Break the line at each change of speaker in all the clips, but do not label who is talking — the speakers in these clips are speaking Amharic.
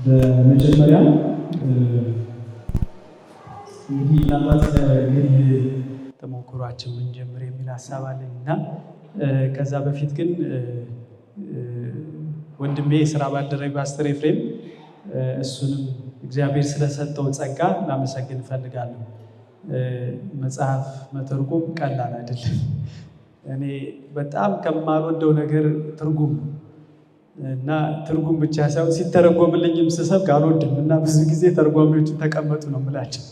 በመጀመሪያ እንግዲህ ምናልባት ከግል ተሞክሯችን ብንጀምር የሚል ሀሳብ አለኝ። እና ከዛ በፊት ግን ወንድሜ፣ የስራ ባልደረባዬ ፓስተር ኤፍሬም፣ እሱንም እግዚአብሔር ስለሰጠው ጸጋ ላመሰግን እፈልጋለሁ። መጽሐፍ መተርጎም ቀላል አይደለም። እኔ በጣም ከማልወደው ነገር ትርጉም ነው። እና ትርጉም ብቻ ሳይሆን ሲተረጎምልኝም ስሰብክ አልወድም እና ብዙ ጊዜ ተርጓሚዎችን ተቀመጡ ነው የምላቸው።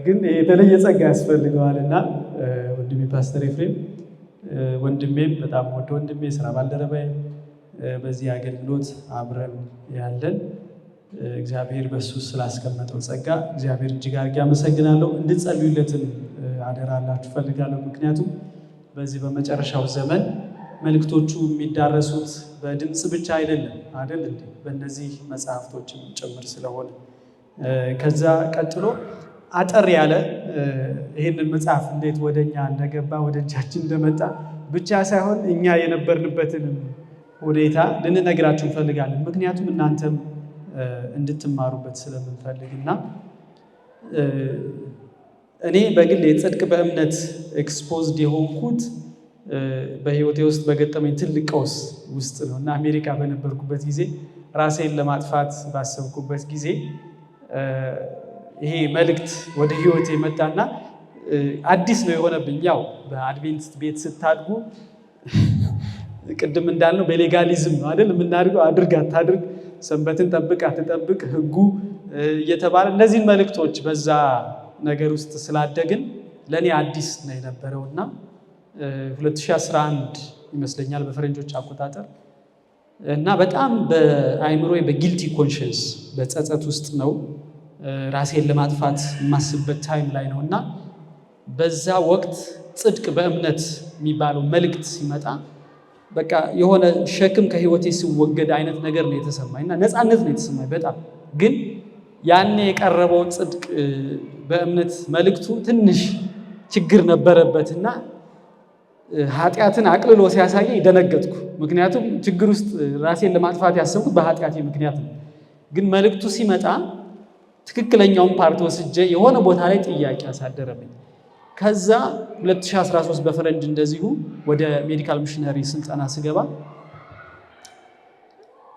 ግን የተለየ ጸጋ ያስፈልገዋል። እና ወንድሜ ፓስተር ኤፍሬም፣ ወንድሜም፣ በጣም ወደ ወንድሜ፣ ስራ ባልደረባዬ፣ በዚህ አገልግሎት አብረን ያለን፣ እግዚአብሔር በሱ ስላስቀመጠው ጸጋ እግዚአብሔር እጅግ አድርጌ አመሰግናለሁ። እንድትጸልዩለትም አደራ ላችሁ እፈልጋለሁ። ምክንያቱም በዚህ በመጨረሻው ዘመን መልእክቶቹ የሚዳረሱት በድምፅ ብቻ አይደለም፣ አይደል እንዴ? በእነዚህ መጽሐፍቶችም ጭምር ስለሆነ። ከዛ ቀጥሎ አጠር ያለ ይህንን መጽሐፍ እንዴት ወደ እኛ እንደገባ፣ ወደ እጃችን እንደመጣ ብቻ ሳይሆን እኛ የነበርንበትን ሁኔታ ልንነግራችሁ እንፈልጋለን። ምክንያቱም እናንተም እንድትማሩበት ስለምንፈልግ። እና እኔ በግል የጽድቅ በእምነት exposed የሆንኩት በህይወቴ ውስጥ በገጠመኝ ትልቅ ቀውስ ውስጥ ነው። እና አሜሪካ በነበርኩበት ጊዜ፣ ራሴን ለማጥፋት ባሰብኩበት ጊዜ ይሄ መልእክት ወደ ህይወቴ መጣና አዲስ ነው የሆነብኝ። ያው በአድቬንቲስት ቤት ስታድጉ ቅድም እንዳልነው በ legalism ነው አይደል የምናድገው? አድርግ አታድርግ፣ ሰንበትን ጠብቅ አትጠብቅ፣ ህጉ እየተባለ እነዚህን መልእክቶች በዛ ነገር ውስጥ ስላደግን ለእኔ አዲስ ነው የነበረው። እና 2011 ይመስለኛል በፈረንጆች አቆጣጠር እና በጣም በአይምሮዬ በ guilty conscience፣ በጸጸት ውስጥ ነው፣ ራሴን ለማጥፋት የማስብበት time ላይ ነው። እና በዛ ወቅት ጽድቅ በእምነት የሚባለው መልእክት ሲመጣ በቃ የሆነ ሸክም ከህይወቴ ሲወገድ አይነት ነገር ነው የተሰማኝ እና ነፃነት ነው የተሰማኝ በጣም። ግን ያኔ የቀረበው ጽድቅ በእምነት መልእክቱ ትንሽ ችግር ነበረበትና ኃጢአትን አቅልሎ ሲያሳየኝ ደነገጥኩ። ምክንያቱም ችግር ውስጥ ራሴን ለማጥፋት ያሰብኩት በኃጢአቴ ምክንያት ነው። ግን መልእክቱ ሲመጣ ትክክለኛውን part ወስጄ የሆነ ቦታ ላይ ጥያቄ አሳደረብኝ። ከዛ 2013 በፈረንጅ እንደዚሁ ወደ medical missionary ስልጠና ስገባ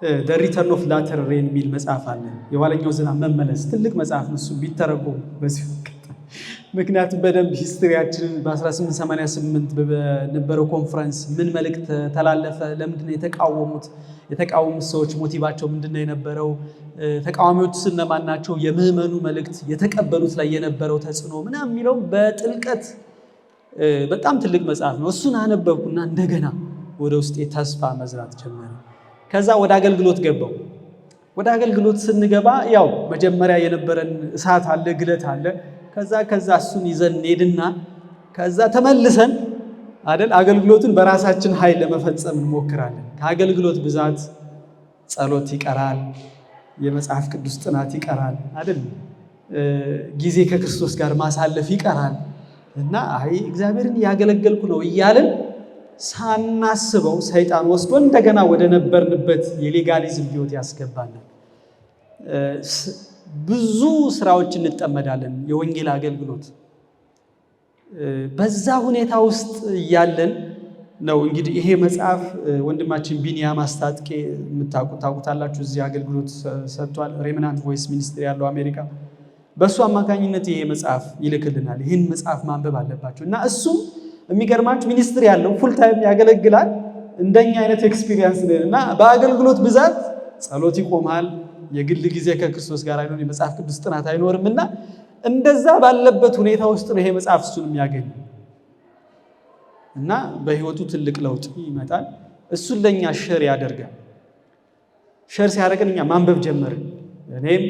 The Return of Latter Rain የሚል መጽሐፍ አለ። የኋለኛው ዝናብ መመለስ፣ ትልቅ መጽሐፍ ነው። እሱ ቢተረጎም በዚሁ፣ ምክንያቱም በደንብ history ያችንን በ1888 በነበረው ኮንፈረንስ ምን መልእክት ተላለፈ፣ ለምንድን ነው የተቃወሙት፣ የተቃወሙት ሰዎች motive ኣቸው ምንድን ነው የነበረው፣ ተቃዋሚዎቹ እነማን ናቸው፣ የምዕመኑ መልእክት የተቀበሉት ላይ የነበረው ተጽዕኖ ምናምን የሚለው በጥልቀት በጣም ትልቅ መጽሐፍ ነው። እሱን አነበብኩና እንደገና ወደ ውስጤ ተስፋ መዝራት ጀመረ። ከዛ ወደ አገልግሎት ገባሁ። ወደ አገልግሎት ስንገባ ያው መጀመሪያ የነበረን እሳት አለ፣ ግለት አለ። ከዛ እሱን ይዘን እንሄድና ከዛ ተመልሰን አይደል አገልግሎቱን በራሳችን ኃይል ለመፈጸም እንሞክራለን። ከአገልግሎት ብዛት ጸሎት ይቀራል፣ የመጽሐፍ ቅዱስ ጥናት ይቀራል፣ አይደል? ጊዜ ከክርስቶስ ጋር ማሳለፍ ይቀራል። እና አይ እግዚአብሔርን እያገለገልኩ ነው እያልን ሳናስበው ሰይጣን ወስዶ እንደገና ወደ ነበርንበት የ legalism ህይወት ያስገባናል። ብዙ ስራዎች እንጠመዳለን። የወንጌል አገልግሎት በዛ ሁኔታ ውስጥ እያለን ነው እንግዲህ ይሄ መጽሐፍ ወንድማችን ቢኒያም አስታጥቄ፣ የምታውቁት ታውቁታላችሁ። እዚህ አገልግሎት ሰጥቷል። Remnant Voice Ministry ያለው አሜሪካ፣ በእሱ አማካኝነት ይሄ መጽሐፍ ይልክልናል። ይህን መጽሐፍ ማንበብ አለባችሁ። እና እሱም የሚገርማችሁ ministry ያለው፣ full time ያገለግላል። እንደኛ አይነት experience እና በአገልግሎት ብዛት ጸሎት ይቆማል። የግል ጊዜ ከክርስቶስ ጋር አይኖርም፣ የመጽሐፍ ቅዱስ ጥናት አይኖርም። እና እንደዛ ባለበት ሁኔታ ውስጥ ነው ይሄ መጽሐፍ እሱን የሚያገኘው እና በህይወቱ ትልቅ ለውጥ ይመጣል። እሱን ለእኛ share ያደርጋል። Share ሲያደርገን እኛ ማንበብ ጀመርን። እኔም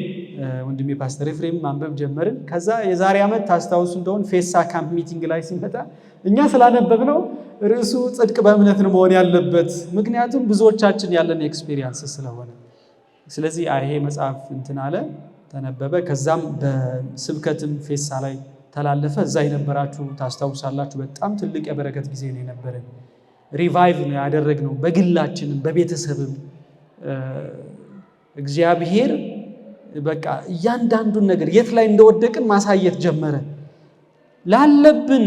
ወንድሜ ፓስተር ኤፍሬም ማንበብ ጀመርን። ከዛ የዛሬ ዓመት ታስታውሱ እንደሆን ፌሳ camp meeting ላይ ሲመጣ እኛ ስላነበብነው ርዕሱ ጽድቅ በእምነት ነው መሆን ያለበት፣ ምክንያቱም ብዙዎቻችን ያለን experience ስለሆነ። ስለዚህ ይሄ መጽሐፍ እንትን አለ፣ ተነበበ። ከዛም በስብከትም ፌሳ ላይ ተላለፈ። እዛ የነበራችሁ ታስታውሳላችሁ። በጣም ትልቅ የበረከት ጊዜ ነው የነበረን። Revive ነው ያደረግነው በግላችንም በቤተሰብም። እግዚአብሔር በቃ እያንዳንዱን ነገር የት ላይ እንደወደቅን ማሳየት ጀመረ። ላለብን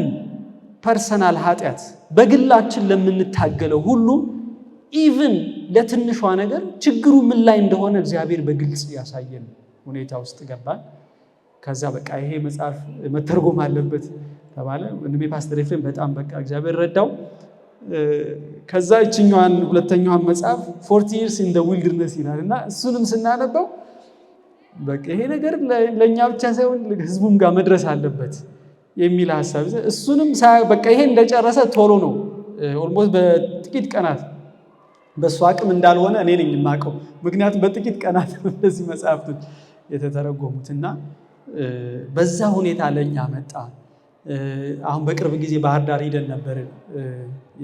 personal ኃጢአት፣ በግላችን ለምንታገለው ሁሉ፣ even ለትንሿ ነገር ችግሩ ምን ላይ እንደሆነ እግዚአብሔር በግልጽ ያሳየን ሁኔታ ውስጥ ገባን። ከዛ በቃ ይሄ መጽሐፍ መተርጎም አለበት ተባለ። ወንድሜ ፓስተር ኤፍሬም በጣም በቃ እግዚአብሔር ረዳው። ከዛ ይችኛዋን ሁለተኛዋን መጽሐፍ 40 Years in the Wilderness ይላል እና እሱንም ስናነበው በቃ ይሄ ነገር ለእኛ ብቻ ሳይሆን ህዝቡም ጋር መድረስ አለበት የሚል ሀሳብ፣ እሱንም በቃ ይሄ እንደጨረሰ ቶሎ ነው፣ almost በጥቂት ቀናት፣ በእሱ አቅም እንዳልሆነ እኔ ነኝ የማውቀው። ምክንያቱም በጥቂት ቀናት እነዚህ መጽሐፍቶች የተተረጎሙት እና በዛ ሁኔታ ለእኛ መጣ። አሁን በቅርብ ጊዜ ባህር ዳር ሂደን ነበር፣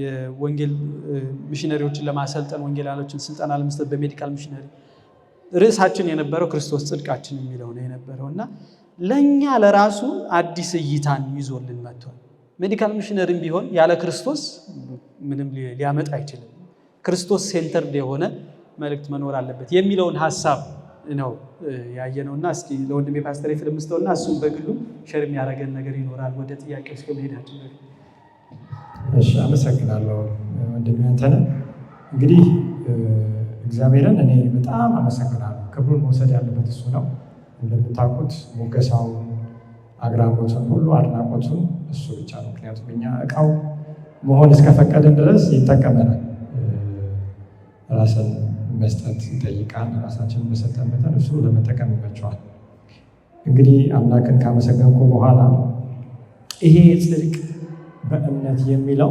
የወንጌል ሚሽነሪዎችን ለማሰልጠን፣ ወንጌላኖችን ስልጠና ለመስጠት በ medical missionary። ርዕሳችን የነበረው ክርስቶስ ጽድቃችን የሚለው ነው የነበረው እና ለእኛ ለራሱ አዲስ እይታን ይዞልን መጥቷል። Medical missionary ም ቢሆን ያለ ክርስቶስ ምንም ሊያመጣ አይችልም። ክርስቶስ centered የሆነ መልእክት መኖር አለበት የሚለውን ሀሳብ ነው ያየነውና እስኪ ለወንድሜ ፓስተር ኤፍሬም ልስጠውና እሱም በግሉ share የሚያደርገን ነገር ይኖራል ወደ ጥያቄው እስከመሄዳችን በፊት።
እሺ፣ አመሰግናለሁ ወንድሜ አንተነህ። እንግዲህ እግዚአብሔርን እኔ በጣም አመሰግናለሁ። ክብሩን መውሰድ ያለበት እሱ ነው። እንደምታውቁት ሙገሳውን፣ አግራሞቱን ሁሉ፣ አድናቆቱን እሱ ብቻ ነው። ምክንያቱም እኛ እቃው መሆን እስከፈቀድን ድረስ ይጠቀመናል። ራስን መስጠት ይጠይቃል። ራሳችንን በሰጠን መጠን እሱ ለመጠቀም ይመቸዋል። እንግዲህ አምላክን ካመሰገንኩ በኋላ ይሄ ጽድቅ በእምነት የሚለው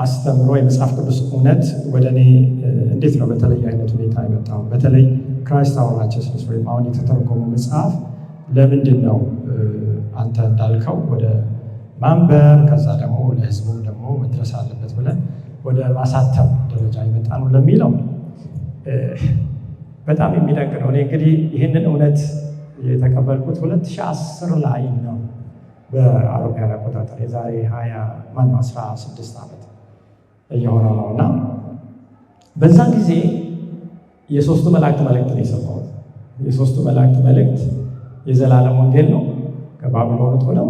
አስተምሮ፣ የመጽሐፍ ቅዱስ እውነት ወደ እኔ እንዴት ነው በተለየ አይነት ሁኔታ የመጣው? በተለይ Christ Our Righteousness ወይም አሁን የተተረጎመው መጽሐፍ ለምንድን ነው አንተ እንዳልከው ወደ ማንበብ፣ ከዛ ደግሞ ለህዝቡም ደግሞ መድረስ አለበት ብለን ወደ ማሳተም ደረጃ የመጣ ነው ለሚለው በጣም የሚደንቅ ነው። እኔ እንግዲህ ይህንን እውነት የተቀበልኩት 2010 ላይ ነው በአውሮፓውያን አቆጣጠር፣ የዛሬ 20 ማነው 16 ዓመት እየሆነው ነው። እና በዛን ጊዜ የሶስቱ መላእክት መልእክት ነው የሰማሁት። የሶስቱ መላእክት መልእክት የዘላለም ወንጌል ነው። ከባቢሎን ውጡ ነው፣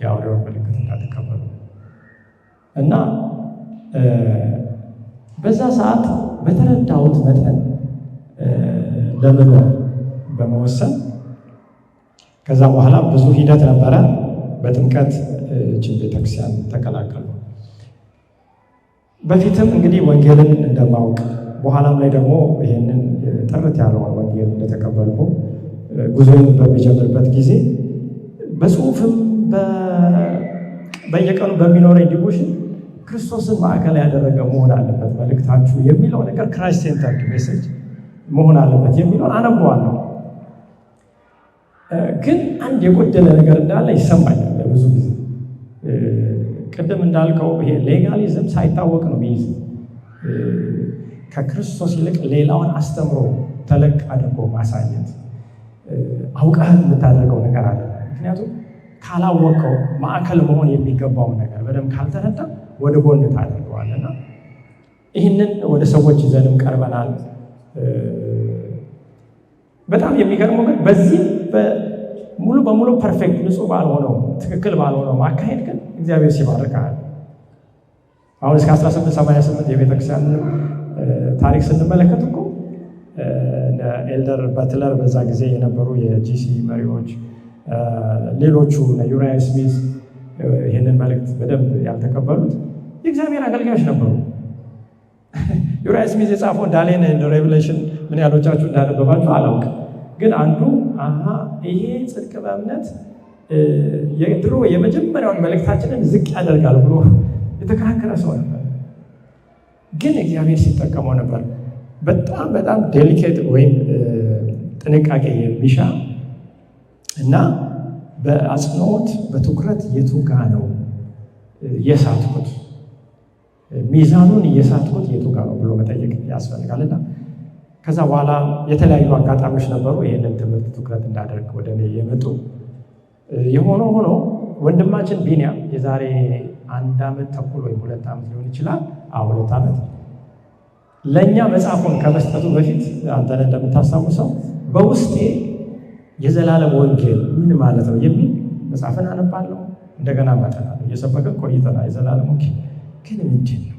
የአውሬውን ምልክት እንዳትቀበሉ። እና በዛ ሰዓት በተረዳሁት መጠን ለመኖር በመወሰን ከዛ በኋላ ብዙ ሂደት ነበረ። በጥምቀት እችን ቤተክርስቲያን ተቀላቀሉ። በፊትም እንግዲህ ወንጌልን እንደማውቅ፣ በኋላም ላይ ደግሞ ይህንን ጥርት ያለውን ወንጌል እንደተቀበልኩ ጉዞን በሚጀምርበት ጊዜ በጽሁፍም በየቀኑ በሚኖረኝ devotion ክርስቶስን ማዕከል ያደረገ መሆን አለበት መልእክታችሁ የሚለው ነገር፣ Christ centered message መሆን አለበት የሚለውን አነበዋለሁ። ግን አንድ የጎደለ ነገር እንዳለ ይሰማኛል ብዙ ጊዜ። ቅድም እንዳልከው ይሄ legalism ሳይታወቅ ነው የሚይዝ፣ ከክርስቶስ ይልቅ ሌላውን አስተምሮ ተለቅ አድርጎ ማሳየት አውቀህ የምታደርገው ነገር አለ። ምክንያቱም ካላወቀው፣ ማዕከል መሆን የሚገባውን ነገር በደንብ ካልተረዳ ወደ ጎን ታደርገዋል እና ይህንን ወደ ሰዎች ይዘንም ቀርበናል። በጣም የሚገርመው ግን በዚህ ሙሉ በሙሉ perfect ንጹህ ባልሆነው፣ ትክክል ባልሆነው ማካሄድ ግን እግዚአብሔር ሲባርካል። አሁን እስከ 1888 የቤተክርስቲያን ታሪክ ስንመለከት እኮ Elder በትለር፣ በዛ ጊዜ የነበሩ የ GC መሪዎች፣ ሌሎቹ ዩራያ ስሚዝ ይህንን መልእክት በደንብ ያልተቀበሉት የእግዚአብሔር አገልጋዮች ነበሩ። ዩራያ ስሚዝ የጻፈው Daniel and Revelation ምን ያህሎቻችሁ እንዳነበባችሁ አላውቅም። ግን አንዱ አሀ ይሄ ጽድቅ በእምነት የድሮ የመጀመሪያውን መልእክታችንን ዝቅ ያደርጋል ብሎ የተከራከረ ሰው ነበር። ግን እግዚአብሔር ሲጠቀመው ነበር። በጣም በጣም delicate ወይም ጥንቃቄ የሚሻ እና በአጽንኦት በትኩረት የቱ ጋ ነው የሳትኩት፣ ሚዛኑን እየሳትኩት የቱ ጋ ነው ብሎ መጠየቅ ያስፈልጋል። እና ከዛ በኋላ የተለያዩ አጋጣሚዎች ነበሩ ይህንን ትምህርት ትኩረት እንዳደርግ ወደ እኔ የመጡ። የሆነ ሆኖ ወንድማችን ቢኒያም የዛሬ አንድ ዓመት ተኩል ወይም 2 ዓመት ሊሆን ይችላል፣ አዎ 2 ዓመት። ለእኛ መጽሐፉን ከመስጠቱ በፊት አንተን እንደምታስታውሰው በውስጤ የዘላለም ወንጌል ምን ማለት ነው የሚል መጽሐፍን አነባለሁ፣ እንደገና ማጠናለሁ። እየሰበከ ቆይተናል። የዘላለም ወንጌል ግን ምንድን ነው?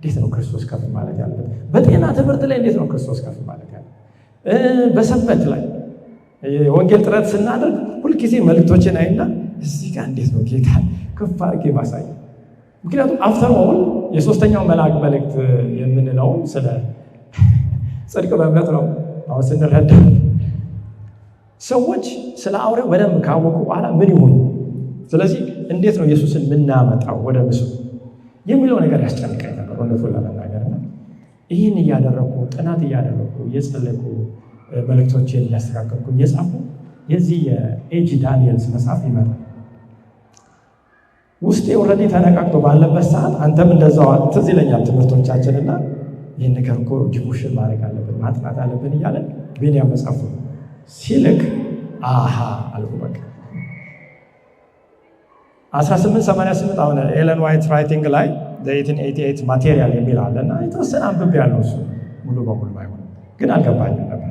እንዴት ነው ክርስቶስ ከፍ ማለት ያለበት? በጤና ትምህርት ላይ እንዴት ነው ክርስቶስ ከፍ ማለት ያለበት? በሰንበት ላይ የወንጌል ጥረት ስናደርግ ሁልጊዜ መልእክቶችን አይና እዚህ ጋር እንዴት ነው ጌታ ከፍ አድርጌ ማሳየት? ምክንያቱም after all የሶስተኛው መልአክ መልእክት የምንለውን ስለ ጽድቅ በእምነት ነው። አሁን ስንረዳ ሰዎች ስለ አውሬው በደንብ ካወቁ በኋላ ምን ይሆኑ? ስለዚህ እንዴት ነው ኢየሱስን የምናመጣው ወደ ምስሉ የሚለው ነገር ያስጨንቀኝ ነበር እውነቱን ለመናገር። እና ይህን እያደረኩ፣ ጥናት እያደረኩ፣ እየጸለይኩ፣ መልእክቶችን እያስተካከልኩ፣ እየጻፉ የዚህ የኤጂ ዳንኤልስ መጽሐፍ ይመጣል። ውስጤ already ተነቃቅቶ ባለበት ሰዓት አንተም እንደዛው ትዝ ይለኛል ትምህርቶቻችን እና ይህን ነገር እኮ devotion ማድረግ አለብን፣ ማጥናት አለብን እያለን ቢንያም መጽሐፉ ሲልክ አሃ አልኩ። በቃ 1888 አሁን Ellen White writing ላይ 1888 material የሚል አለ እና የተወሰነ አንብቤ ያለው፣ እሱ ሙሉ በሙሉ ባይሆንም ግን አልገባኝም ነበር።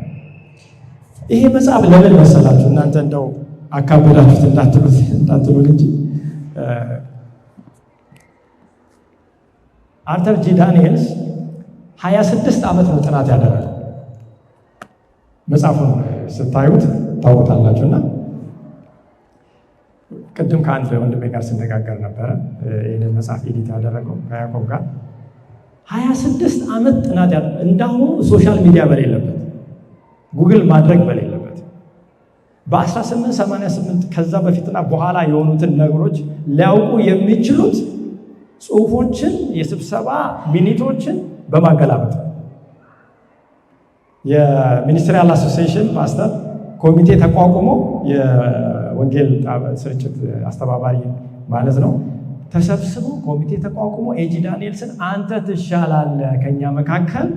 ይሄ መጽሐፍ ለምን መሰላችሁ? እናንተ እንደው አካበዳችሁት እንዳትሉን እንጂ አርተር ጂ ዳንኤልስ 26 ዓመት ነው ጥናት ያደረገው። መጽሐፉን ስታዩት ታውቁታላችሁ። እና ቅድም ከአንድ ወንድሜ ጋር ስነጋገር ነበረ፣ ይህንን መጽሐፍ edit ያደረገው ከያዕቆብ ጋር። 26 ዓመት ጥናት እንዳሁኑ social media በሌለበት፣ ጉግል ማድረግ በሌለበት፣ በ1888 ከዛ በፊትና በኋላ የሆኑትን ነገሮች ሊያውቁ የሚችሉት ጽሁፎችን፣ የስብሰባ minute ኦችን በማገላበጥ፣ የ Ministerial Association ፓስተር ኮሚቴ ተቋቁሞ፣ የወንጌል ስርጭት አስተባባሪ ማለት ነው፣ ተሰብስቦ ኮሚቴ ተቋቁሞ ኤጂ ዳንኤልስን አንተ ትሻላለህ ከኛ መካከል፣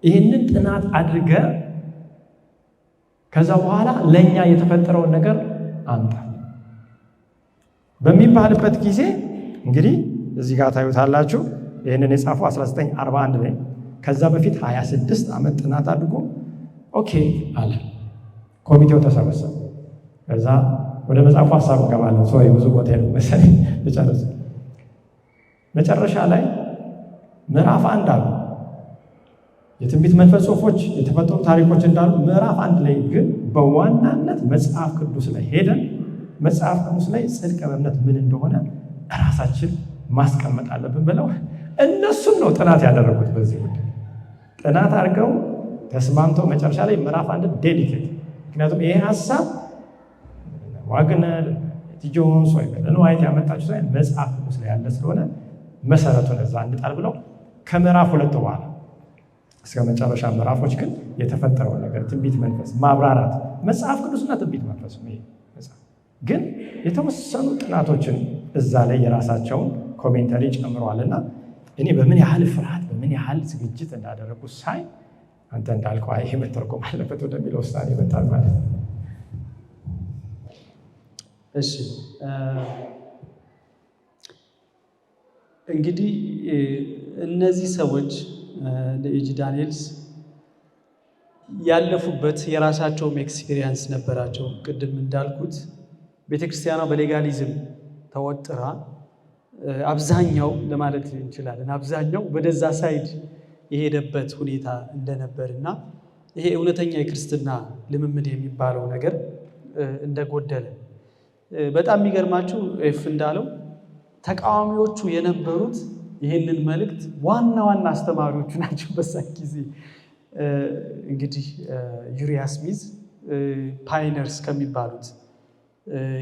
ይህንን ጥናት አድርገህ ከዛ በኋላ ለእኛ የተፈጠረውን ነገር አምጣ በሚባልበት ጊዜ እንግዲህ እዚህ ጋር ታዩታላችሁ። ይህንን የጻፈው 1941 ላይ፣ ከዛ በፊት 26 ዓመት ጥናት አድርጎ okay አለ። ኮሚቴው ተሰበሰበ። ከዛ ወደ መጽሐፉ ሀሳብ እንገባለን። Sorry፣ ብዙ ቦታ ሄዱ መሰለኝ፣ ልጨርስ። መጨረሻ ላይ ምዕራፍ 1 አሉ የትንቢት መንፈስ ጽሑፎች፣ የተፈጠሩ ታሪኮች እንዳሉ፣ ምዕራፍ 1 ላይ ግን በዋናነት መጽሐፍ ቅዱስ ላይ ሄደን መጽሐፍ ቅዱስ ላይ ጽድቅ በእምነት ምን እንደሆነ እራሳችን ማስቀመጥ አለብን ብለው እነሱም ነው ጥናት ያደረጉት። በዚህ ጉዳይ ጥናት አድርገው ተስማምተው መጨረሻ ላይ ምዕራፍ 1 dedicate፣ ምክንያቱም ይሄ ሀሳብ ዋግነር፣ ቲ ጆንስ ወይ ኤለን ዋይት ያመጣችው ሳይሆን መጽሐፍ ቅዱስ ላይ ያለ ስለሆነ መሰረቱን እዛ እንጣል ብለው ከምዕራፍ 2 በኋላ እስከ መጨረሻ ምዕራፎች ግን የተፈጠረውን ነገር ትንቢት መንፈስ ማብራራት፣ መጽሐፍ ቅዱስና ትንቢት መንፈስ ነው። ይሄ መጽሐፍ ግን የተወሰኑ ጥናቶችን እዛ ላይ የራሳቸውን commentary ጨምረዋል። እና እኔ በምን ያህል ፍርሃት፣ በምን ያህል ዝግጅት እንዳደረጉ ሳይ አንተ እንዳልከው ይሄ መተርጎም አለበት ወደሚለው ውሳኔ ይመጣል ማለት ነው።
እሺ፣ እንግዲህ እነዚህ ሰዎች ኤጂ ዳንኤልስ ያለፉበት የራሳቸውም experience ነበራቸው። ቅድም እንዳልኩት ቤተክርስቲያኗ በ legalism ተወጥራ አብዛኛው ለማለት እንችላለን አብዛኛው ወደዛ side የሄደበት ሁኔታ እንደነበር እና ይሄ እውነተኛ የክርስትና ልምምድ የሚባለው ነገር እንደጎደለ። በጣም የሚገርማችሁ ኤፍ እንዳለው ተቃዋሚዎቹ የነበሩት ይህንን መልእክት ዋና ዋና አስተማሪዎቹ ናቸው። በዛ ጊዜ እንግዲህ ዩሪያ ስሚዝ pioneers ከሚባሉት፣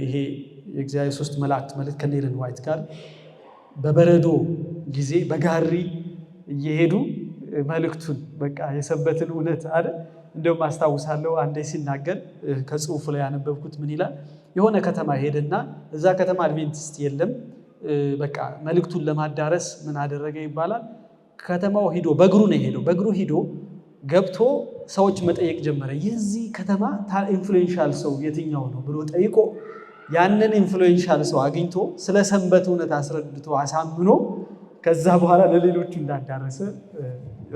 ይሄ የእግዚአብሔር ሶስት መላእክት መልእክት ከነ ኤለን ዋይት ጋር በበረዶ ጊዜ በጋሪ እየሄዱ መልእክቱን፣ በቃ የሰንበትን እውነት አይደል። እንደውም አስታውሳለሁ አንዴ ሲናገር ከጽሁፉ ላይ ያነበብኩት ምን ይላል? የሆነ ከተማ ሄደና እዛ ከተማ አድቬንቲስት የለም። በቃ መልእክቱን ለማዳረስ ምን አደረገ ይባላል፣ ከተማው ሂዶ በእግሩ ነው የሄደው። በእግሩ ሂዶ ገብቶ ሰዎች መጠየቅ ጀመረ። የዚህ ከተማ influential ሰው የትኛው ነው ብሎ ጠይቆ ያንን influential ሰው አግኝቶ ስለ ሰንበት እውነት አስረድቶ አሳምኖ ከዛ በኋላ ለሌሎቹ እንዳዳረሰ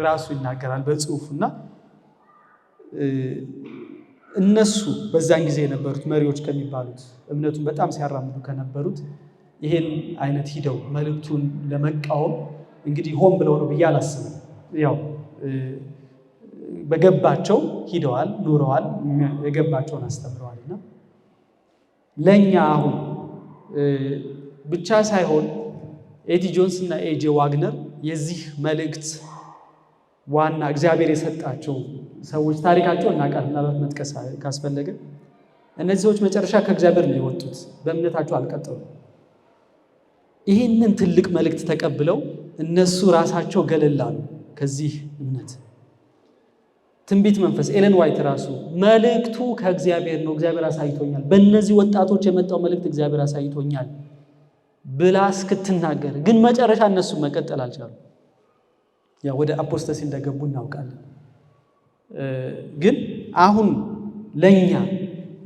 ራሱ ይናገራል በጽሁፉ። እና እነሱ በዛን ጊዜ የነበሩት መሪዎች ከሚባሉት፣ እምነቱን በጣም ሲያራምዱ ከነበሩት ይሄን አይነት ሂደው መልእክቱን ለመቃወም እንግዲህ ሆን ብለው ነው ብዬ አላስብም። ያው በገባቸው ሂደዋል፣ ኑረዋል፣ የገባቸውን አስተምረዋል። እና ለእኛ አሁን ብቻ ሳይሆን ኤቲ ጆንስ እና ኤጄ ዋግነር የዚህ መልእክት ዋና እግዚአብሔር የሰጣቸው ሰዎች፣ ታሪካቸው እናውቃለን። ምናልባት መጥቀስ ካስፈለገ እነዚህ ሰዎች መጨረሻ ከእግዚአብሔር ነው የወጡት፣ በእምነታቸው አልቀጠሉም። ይህንን ትልቅ መልእክት ተቀብለው እነሱ ራሳቸው ገለል አሉ ከዚህ እምነት። ትንቢት መንፈስ ኤለን ዋይት ራሱ መልእክቱ ከእግዚአብሔር ነው፣ እግዚአብሔር አሳይቶኛል፣ በእነዚህ ወጣቶች የመጣው መልእክት እግዚአብሔር አሳይቶኛል ብላ እስክትናገር ግን መጨረሻ እነሱ መቀጠል አልቻሉ። ያ ወደ apostasy እንደገቡ እናውቃለን። ግን አሁን ለኛ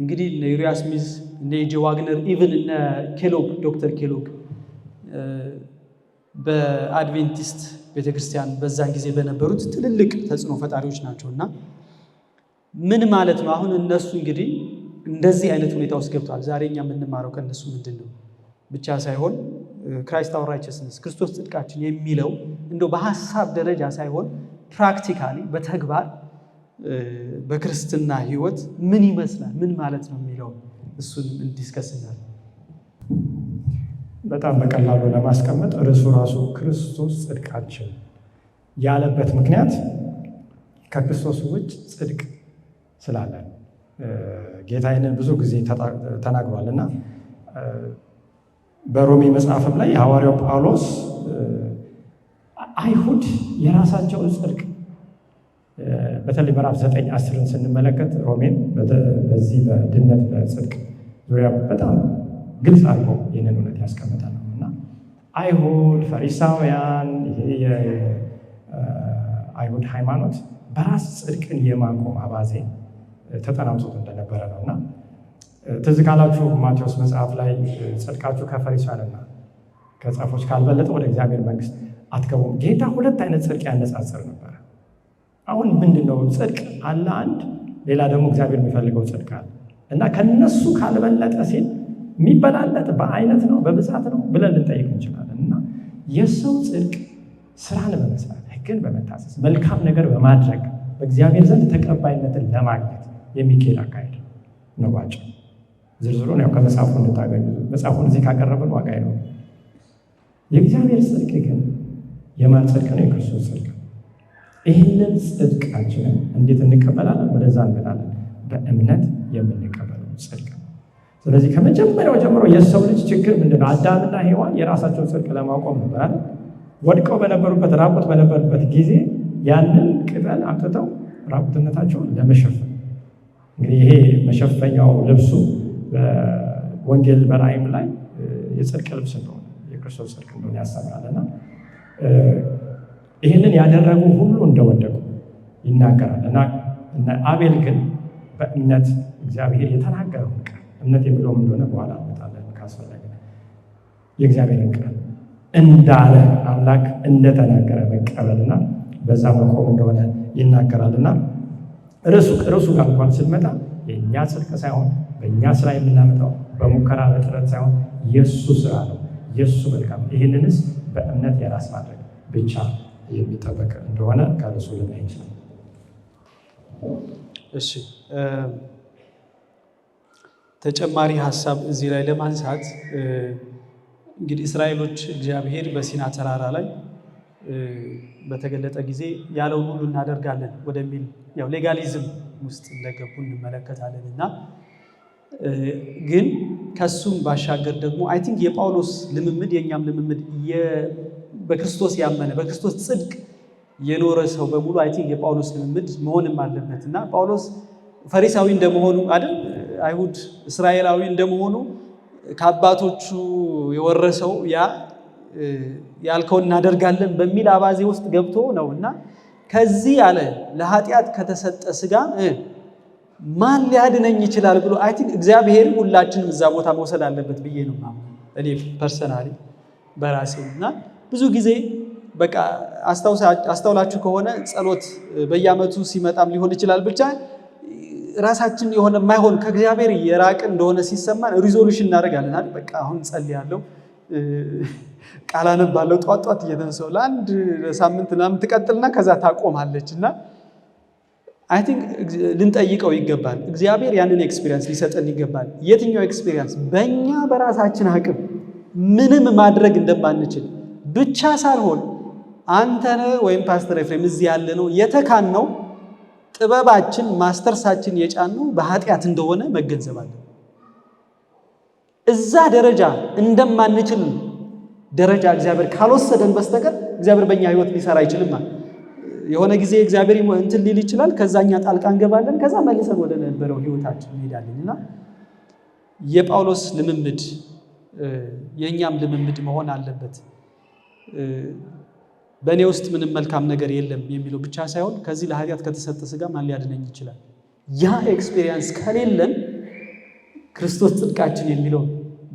እንግዲህ እነ ዩሪያ ስሚዝ፣ እነ ኤጄ ዋግነር፣ even እነ ኬሎግ፣ ዶክተር ኬሎግ በአድቬንቲስት ቤተክርስቲያን በዛን ጊዜ በነበሩት ትልልቅ ተጽዕኖ ፈጣሪዎች ናቸው። እና ምን ማለት ነው? አሁን እነሱ እንግዲህ እንደዚህ አይነት ሁኔታ ውስጥ ገብተዋል። ዛሬ እኛ የምንማረው ከእነሱ ምንድን ነው ብቻ ሳይሆን Christ our righteousness፣ ክርስቶስ ጽድቃችን የሚለው እንደው በሀሳብ ደረጃ ሳይሆን practically በተግባር በክርስትና ሕይወት ምን ይመስላል፣ ምን ማለት ነው የሚለው እሱንም እን discuss እናድርግ።
በጣም በቀላሉ ለማስቀመጥ ርዕሱ ራሱ ክርስቶስ ጽድቃችን ያለበት ምክንያት ከክርስቶስ ውጭ ጽድቅ ስላለ፣ ጌታ ይህንን ብዙ ጊዜ ተናግሯል። እና በሮሜ መጽሐፍም ላይ የሐዋርያው ጳውሎስ አይሁድ የራሳቸውን ጽድቅ፣ በተለይ ምዕራፍ 9 10ን ስንመለከት ሮሜን፣ በዚህ በድነት በጽድቅ ዙሪያ በጣም ግልጽ አድርጎ ይህንን እውነት ያስቀምጣል ነው። እና አይሁድ፣ ፈሪሳውያን፣ ይሄ የአይሁድ ሃይማኖት በራስ ጽድቅን የማቆም አባዜ ተጠናውቶት እንደነበረ ነው። እና ትዝ ካላችሁ ማቴዎስ መጽሐፍ ላይ ጽድቃችሁ ከፈሪሳውያንና ከጻፎች ካልበለጠ ወደ እግዚአብሔር መንግስት አትገቡም። ጌታ ሁለት አይነት ጽድቅ ያነጻጽር ነበረ። አሁን ምንድን ነው? ጽድቅ አለ አንድ፣ ሌላ ደግሞ እግዚአብሔር የሚፈልገው ጽድቅ አለ። እና ከነሱ ካልበለጠ ሲል የሚበላለጥ በአይነት ነው፣ በብዛት ነው ብለን ልንጠይቅ እንችላለን። እና የሰው ጽድቅ ስራን በመስራት፣ ሕግን በመታዘዝ፣ መልካም ነገር በማድረግ በእግዚአብሔር ዘንድ ተቀባይነትን ለማግኘት የሚካሄድ አካሄድ ነው። ባጭሩ ዝርዝሩን ያው ከመጽሐፉ እንድታገኙ፣ መጽሐፉን እዚህ ካቀረብን ዋጋ የለውም። የእግዚአብሔር ጽድቅ ግን የማን ጽድቅ ነው? የክርስቶስ ጽድቅ። ይህንን ጽድቃችንን እንዴት እንቀበላለን? ወደዛ እንመጣለን። በእምነት የምንቀበለው ጽድቅ ነው። ስለዚህ ከመጀመሪያው ጀምሮ የሰው ልጅ ችግር ምንድን ነው? አዳምና ሔዋን የራሳቸውን ጽድቅ ለማቆም ነበር አይደል? ወድቀው በነበሩበት፣ ራቁት በነበሩበት ጊዜ ያንን ቅጠል አምጥተው ራቁትነታቸውን ለመሸፈን፣ እንግዲህ ይሄ መሸፈኛው ልብሱ በወንጌል በራእይም ላይ የጽድቅ ልብስ እንደሆነ፣ የክርስቶስ ጽድቅ እንደሆነ ያስተምራል። እና ይህንን ያደረጉ ሁሉ እንደወደቁ ይናገራል። እና አቤል ግን በእምነት እግዚአብሔር የተናገረውን ቃል፣ እምነት የሚለውም እንደሆነ በኋላ እንመጣለን ካስፈለገ፣ የእግዚአብሔርን ቃል እንዳለ፣ አምላክ እንደተናገረ መቀበልና በዛ መቆም እንደሆነ ይናገራል። እና ርዕሱ ጋር እንኳን ስንመጣ የእኛ ጽድቅ ሳይሆን፣ በእኛ ስራ የምናመጣው፣ በሙከራ በጥረት ሳይሆን የእሱ ስራ ነው፣ የእሱ መልካም። ይህንንስ በእምነት የራስ ማድረግ ብቻ የሚጠበቅ እንደሆነ ከርዕሱ ልናይ እንችላለን።
እሺ፣ ተጨማሪ ሀሳብ እዚህ ላይ ለማንሳት እንግዲህ እስራኤሎች እግዚአብሔር በሲና ተራራ ላይ በተገለጠ ጊዜ ያለውን ሁሉ እናደርጋለን ወደሚል ያው legalism ውስጥ እንደገቡ እንመለከታለን። እና ግን ከሱም ባሻገር ደግሞ I think የጳውሎስ ልምምድ፣ የእኛም ልምምድ፣ በክርስቶስ ያመነ፣ በክርስቶስ ጽድቅ የኖረ ሰው በሙሉ I think የጳውሎስ ልምምድ መሆንም አለበት። እና ጳውሎስ ፈሪሳዊ እንደመሆኑ አይደል፣ አይሁድ እስራኤላዊ እንደመሆኑ ከአባቶቹ የወረሰው ያ ያልከውን እናደርጋለን በሚል አባዜ ውስጥ ገብቶ ነው። እና ከዚህ ያለ ለኃጢአት ከተሰጠ ስጋ ማን ሊያድነኝ ይችላል ብሎ I think እግዚአብሔር ሁላችንም እዛ ቦታ መውሰድ አለበት ብዬ ነው የማምነው እኔ personally በራሴ። እና ብዙ ጊዜ በቃ አስተውላችሁ ከሆነ ጸሎት በየዓመቱ ሲመጣም ሊሆን ይችላል፣ ብቻ ራሳችን የሆነ የማይሆን ከእግዚአብሔር የራቅን እንደሆነ ሲሰማን resolution እናደርጋለን አይደል? በቃ አሁን ጸልያለሁ፣ ቃል አነባለሁ፣ ጧት ጧት እየተነሳሁ ለአንድ ሳምንት ምናምን ትቀጥልና ከዛ ታቆማለች። እና I think ልንጠይቀው ይገባል። እግዚአብሔር ያንን experience ሊሰጠን ይገባል። የትኛው experience? በእኛ በራሳችን አቅም ምንም ማድረግ እንደማንችል ብቻ ሳልሆን አንተነ ወይም ፓስተር ኤፍሬም እዚህ ያለ ነው የተካን ነው ጥበባችን ማስተርሳችን የጫነው በኃጢአት እንደሆነ መገንዘብ አለ። እዛ ደረጃ እንደማንችል ደረጃ እግዚአብሔር ካልወሰደን በስተቀር እግዚአብሔር በእኛ ህይወት ሊሰራ አይችልም። የሆነ ጊዜ እግዚአብሔር እንትን ሊል ይችላል። ከዛ እኛ ጣልቃ እንገባለን። ከዛ መልሰን ወደ ነበረው ህይወታችን እንሄዳለን። እና የጳውሎስ ልምምድ የእኛም ልምምድ መሆን አለበት። በእኔ ውስጥ ምንም መልካም ነገር የለም የሚለው ብቻ ሳይሆን ከዚህ ለኃጢአት ከተሰጠ ስጋ ማን ሊያድነኝ ይችላል? ያ experience ከሌለን ክርስቶስ ጽድቃችን የሚለው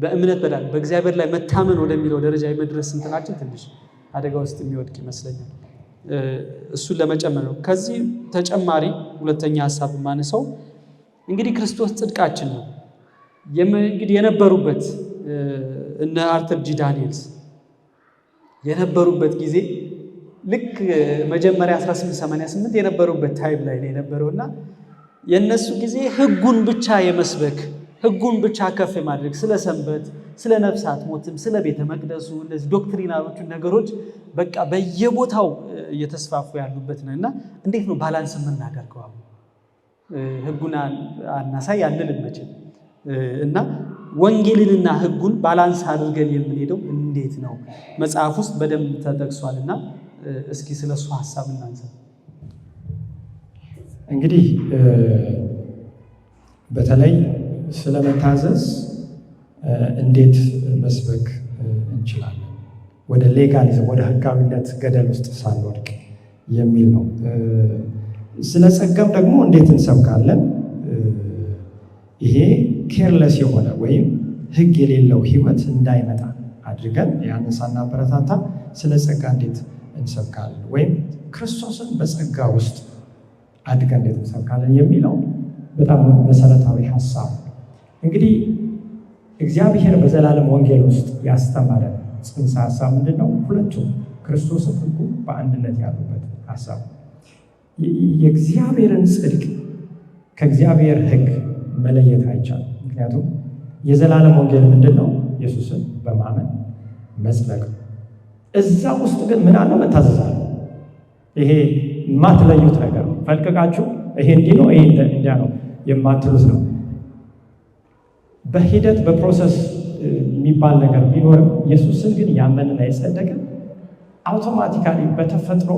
በእምነት በዳን በእግዚአብሔር ላይ መታመን ወደሚለው ደረጃ የመድረስ እንትናችን ትንሽ አደጋ ውስጥ የሚወድቅ ይመስለኛል። እሱን ለመጨመር ነው። ከዚህ ተጨማሪ ሁለተኛ ሀሳብ የማነሳው እንግዲህ ክርስቶስ ጽድቃችን ነው። እንግዲህ የነበሩበት እነ አርተር ጂ ዳንኤልስ የነበሩበት ጊዜ ልክ መጀመሪያ 1888 የነበሩበት time ላይ ነው የነበረው። እና የእነሱ ጊዜ ህጉን ብቻ የመስበክ፣ ህጉን ብቻ ከፍ የማድረግ፣ ስለ ሰንበት፣ ስለ ነፍሳት ሞትም፣ ስለ ቤተ መቅደሱ እነዚህ doctrinal ኦቹን ነገሮች በቃ በየቦታው እየተስፋፉ ያሉበት ነው። እና እንዴት ነው balance የምናደርገው? አሁን ህጉን አናሳይ አንልም መቼም። እና ወንጌልንና ህጉን balance አድርገን የምንሄደው እንዴት ነው? መጽሐፍ ውስጥ በደንብ ተጠቅሷል። እና እስኪ ስለሱ ሀሳብ እናንሳ።
እንግዲህ በተለይ ስለመታዘዝ እንዴት መስበክ እንችላለን? ወደ legalism፣ ወደ ህጋዊነት ገደል ውስጥ ሳንወድቅ የሚል ነው። ስለ ጸጋም ደግሞ እንዴት እንሰብካለን? ይሄ careless የሆነ ወይም ህግ የሌለው ህይወት እንዳይመጣ አድርገን ያንን ሳናበረታታ ስለ ጸጋ እንዴት እንሰብካለን? ወይም ክርስቶስን በጸጋ ውስጥ አድገን እንዴት እንሰብካለን የሚለው በጣም መሰረታዊ ሀሳብ። እንግዲህ እግዚአብሔር በዘላለም ወንጌል ውስጥ ያስተማረን ጽንሰ ሀሳብ ምንድን ነው? ሁለቱም ክርስቶስን ሕጉ በአንድነት ያሉበት ሀሳብ። የእግዚአብሔርን ጽድቅ ከእግዚአብሔር ሕግ መለየት አይቻልም። ምክንያቱም የዘላለም ወንጌል ምንድን ነው? ኢየሱስን በማመን መጽደቅ። እዛ ውስጥ ግን ምን አለው? መታዘዝ አለ። ይሄ የማትለዩት ነገር ነው። ፈልቅቃችሁ ይሄ እንዲህ ነው፣ ይሄ እንዲያ ነው የማትሉት ነው። በሂደት በ process የሚባል ነገር ቢኖርም ኢየሱስን ግን ያመንና የጸደቀ automatically በተፈጥሮ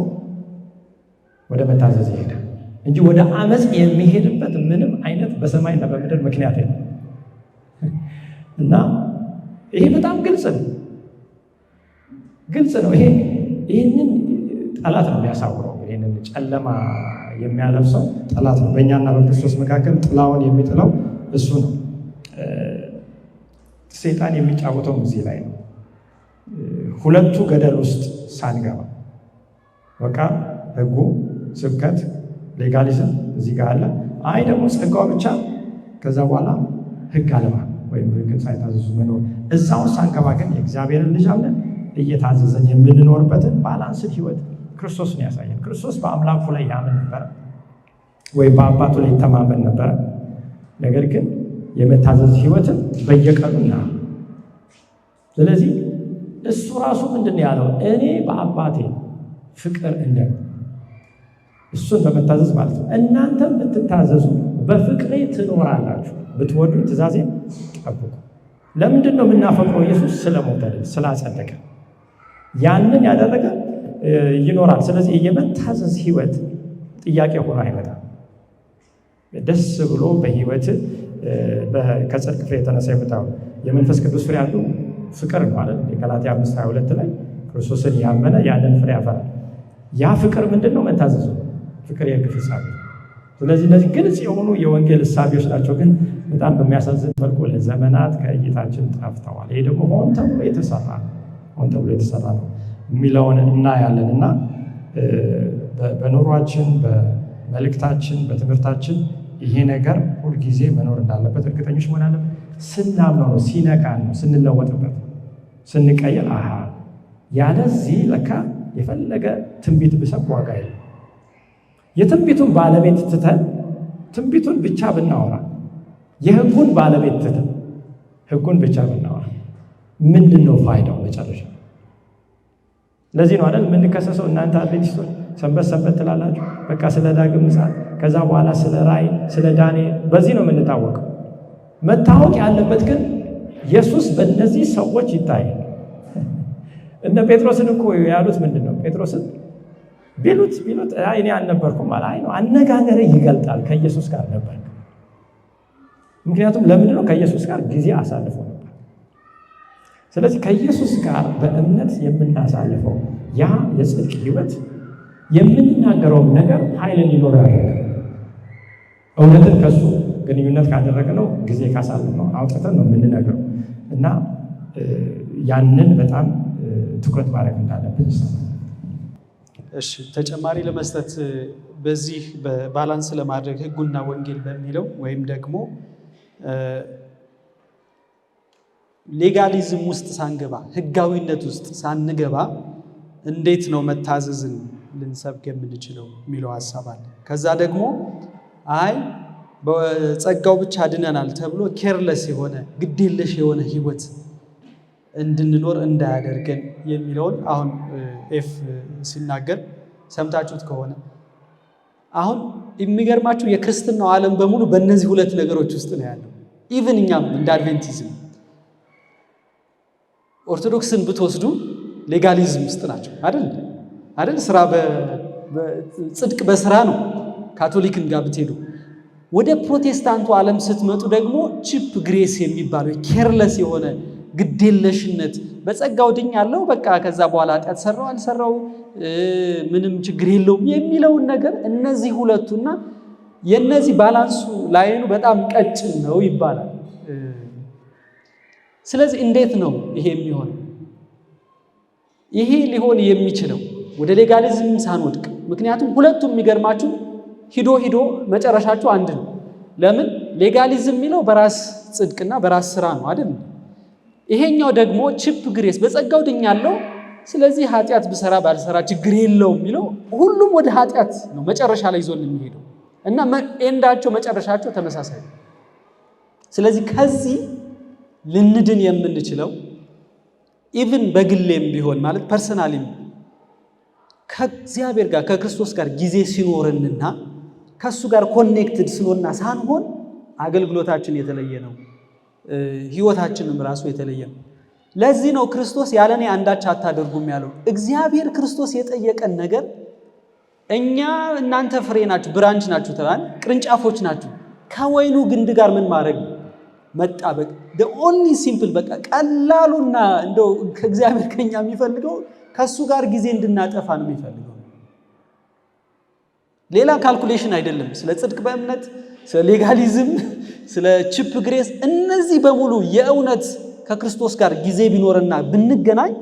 ወደ መታዘዝ ይሄዳል እንጂ ወደ አመፅ የሚሄድበት ምንም አይነት በሰማይና በምድር ምክንያት የለም። እና ይሄ በጣም ግልጽ ነው፣ ግልጽ ነው። ይህንን ጠላት ነው የሚያሳውረው። ይህንን ጨለማ የሚያለብሰው ጠላት ነው። በእኛና በክርስቶስ መካከል ጥላውን የሚጥለው እሱ ነው። ሰይጣን የሚጫወተው እዚህ ላይ ነው። ሁለቱ ገደል ውስጥ ሳንገባ በቃ ህጉ፣ ስብከት፣ legalism እዚህ ጋር አለ። አይ ደግሞ ጸጋው ብቻ፣ ከዛ በኋላ ህግ አልባ ወይም ህግን ሳይታዘዙ መኖር፣ እዛው ሳንገባ ግን የእግዚአብሔርን ልጅ አምነን እየታዘዘን የምንኖርበትን balanced ህይወት ክርስቶስን ያሳየን። ክርስቶስ በአምላኩ ላይ ያምን ነበረ ወይም በአባቱ ላይ ይተማመን ነበረ። ነገር ግን የመታዘዝ ህይወትን በየቀኑ ና ስለዚህ እሱ ራሱ ምንድን ነው ያለው? እኔ በአባቴ ፍቅር እንደ እሱን በመታዘዝ ማለት ነው። እናንተም ብትታዘዙ በፍቅሬ ትኖራላችሁ፣ ብትወዱኝ ትእዛዜን ጠብቁ። ለምንድን ነው የምናፈቅረው? ኢየሱስ ስለሞተልን፣ ስላጸደቀ፣ ያንን ያደረገ ይኖራል። ስለዚህ የመታዘዝ ህይወት ጥያቄ ሆኖ አይመጣም። ደስ ብሎ በህይወት ከጽድቅ ፍሬ የተነሳ የመጣው የመንፈስ ቅዱስ ፍሬ አንዱ ፍቅር ነው አይደል? የገላትያ 5:22 ላይ ክርስቶስን ያመነ ያንን ፍሬ ያፈራል። ያ ፍቅር ምንድን ነው? መታዘዝ ነው። ፍቅር የሕግ ፍጻሜ። ስለዚህ እነዚህ ግልጽ የሆኑ የወንጌል እሳቤዎች ናቸው፣ ግን በጣም በሚያሳዝን መልኩ ለዘመናት ከእይታችን ጠፍተዋል። ይሄ ደግሞ ሆን ተብሎ የተሰራ ነው። ሆን ተብሎ የተሰራ ነው። የሚለውን እናያለን። እና በኑሯችን፣ በመልእክታችን፣ በትምህርታችን ይሄ ነገር ሁልጊዜ መኖር እንዳለበት እርግጠኞች መሆን አለብን። ስናምነው ነው፣ ሲነካን ነው፣ ስንለወጥበት፣ ስንቀየር፣ አሃ ያለዚህ ለካ የፈለገ ትንቢት ብሰብክ ዋጋ የለም። የትንቢቱን ባለቤት ትተን ትንቢቱን ብቻ ብናወራ፣ የህጉን ባለቤት ትተን ህጉን ብቻ ብናወራ ምንድን ነው ፋይዳው መጨረሻ? ለዚህ ነው አይደል የምንከሰሰው? እናንተ አድቬንቲስቶች ሰንበት ሰንበት ትላላችሁ፣ በቃ ስለ ዳግም ምጽአት፣ ከዛ በኋላ ስለ ራእይ፣ ስለ ዳንኤል፣ በዚህ ነው የምንታወቀው። መታወቅ ያለበት ግን ኢየሱስ በእነዚህ ሰዎች ይታያል። እነ ጴጥሮስን እኮ ያሉት ምንድን ነው? ጴጥሮስን ቢሉት ቢሉት እኔ አልነበርኩም አለ። አይ ነው፣ አነጋገር ይገልጣል፣ ከኢየሱስ ጋር ነበር። ምክንያቱም ለምንድን ነው? ከኢየሱስ ጋር ጊዜ አሳልፎ ነበር። ስለዚህ ከኢየሱስ ጋር በእምነት የምናሳልፈው ያ የጽድቅ ሕይወት የምንናገረውም ነገር ኃይል እንዲኖረው ያደርጋል። እውነትን ከሱ ግንኙነት ካደረግነው፣ ጊዜ ካሳለፍነው አውጥተን ነው የምንነግረው እና ያንን በጣም ትኩረት ማድረግ እንዳለብን ይሰማል።
እሺ፣ ተጨማሪ ለመስጠት በዚህ በ balance ለማድረግ ህጉና ወንጌል በሚለው ወይም ደግሞ legalism ውስጥ ሳንገባ፣ ህጋዊነት ውስጥ ሳንገባ እንዴት ነው መታዘዝን ልንሰብክ የምንችለው የሚለው ሀሳብ አለ። ከዛ ደግሞ አይ በጸጋው ብቻ ድነናል ተብሎ careless የሆነ፣ ግዴለሽ የሆነ ህይወት እንድንኖር እንዳያደርገን የሚለውን አሁን ኤፍ ሲናገር ሰምታችሁት ከሆነ፣ አሁን የሚገርማችሁ የክርስትናው ዓለም በሙሉ በእነዚህ ሁለት ነገሮች ውስጥ ነው ያለው። Even እኛም እንደ አድቬንቲዝም ኦርቶዶክስን ብትወስዱ legalism ውስጥ ናቸው፣ አይደል? አይደል? ስራ፣ ጽድቅ በስራ ነው። ካቶሊክን ጋር ብትሄዱ፣ ወደ ፕሮቴስታንቱ ዓለም ስትመጡ ደግሞ cheap grace የሚባለው careless የሆነ ግዴለሽነት፣ በጸጋው ድኛለሁ፣ በቃ ከዛ በኋላ ኃጢአት ሰራው አልሰራው ምንም ችግር የለውም የሚለውን ነገር፣ እነዚህ ሁለቱና የነዚህ balance ኡ line ኑ በጣም ቀጭን ነው ይባላል። ስለዚህ እንዴት ነው ይሄ የሚሆነው? ይሄ ሊሆን የሚችለው ወደ legalism ሳንወድቅ፣ ምክንያቱም ሁለቱም የሚገርማችሁ ሂዶ ሂዶ መጨረሻቸው አንድ ነው። ለምን? Legalism የሚለው በራስ ጽድቅና በራስ ስራ ነው፣ አይደል? ይሄኛው ደግሞ cheap grace፣ በጸጋው ድኛለሁ፣ ስለዚህ ኃጢአት ብሰራ ባልሰራ ችግር የለውም የሚለው ሁሉም ወደ ኃጢአት ነው መጨረሻ ላይ ይዞን የሚሄደው እና end ኣቸው፣ መጨረሻቸው ተመሳሳይ ነው። ስለዚህ ከዚህ ልንድን የምንችለው even በግሌም ቢሆን፣ ማለት personally ም ከእግዚአብሔር ጋር፣ ከክርስቶስ ጋር ጊዜ ሲኖረንና ከእሱ ጋር connected ስንሆንና ሳንሆን አገልግሎታችን የተለየ ነው። ህይወታችንም ራሱ የተለየ ነው። ለዚህ ነው ክርስቶስ ያለ እኔ አንዳች አታደርጉም ያለው። እግዚአብሔር ክርስቶስ የጠየቀን ነገር እኛ እናንተ ፍሬ ናችሁ፣ branch ናችሁ ተባል፣ ቅርንጫፎች ናችሁ። ከወይኑ ግንድ ጋር ምን ማድረግ? መጣበቅ። Only simple፣ በቃ ቀላሉና እንደው ከእግዚአብሔር ከኛ የሚፈልገው ከእሱ ጋር ጊዜ እንድናጠፋ ነው የሚፈልገው። ሌላ calculation አይደለም። ስለ ጽድቅ በእምነት፣ ስለ legalism፣ ስለ cheap grace፣ እነዚህ በሙሉ የእውነት ከክርስቶስ ጋር ጊዜ ቢኖርና ብንገናኝ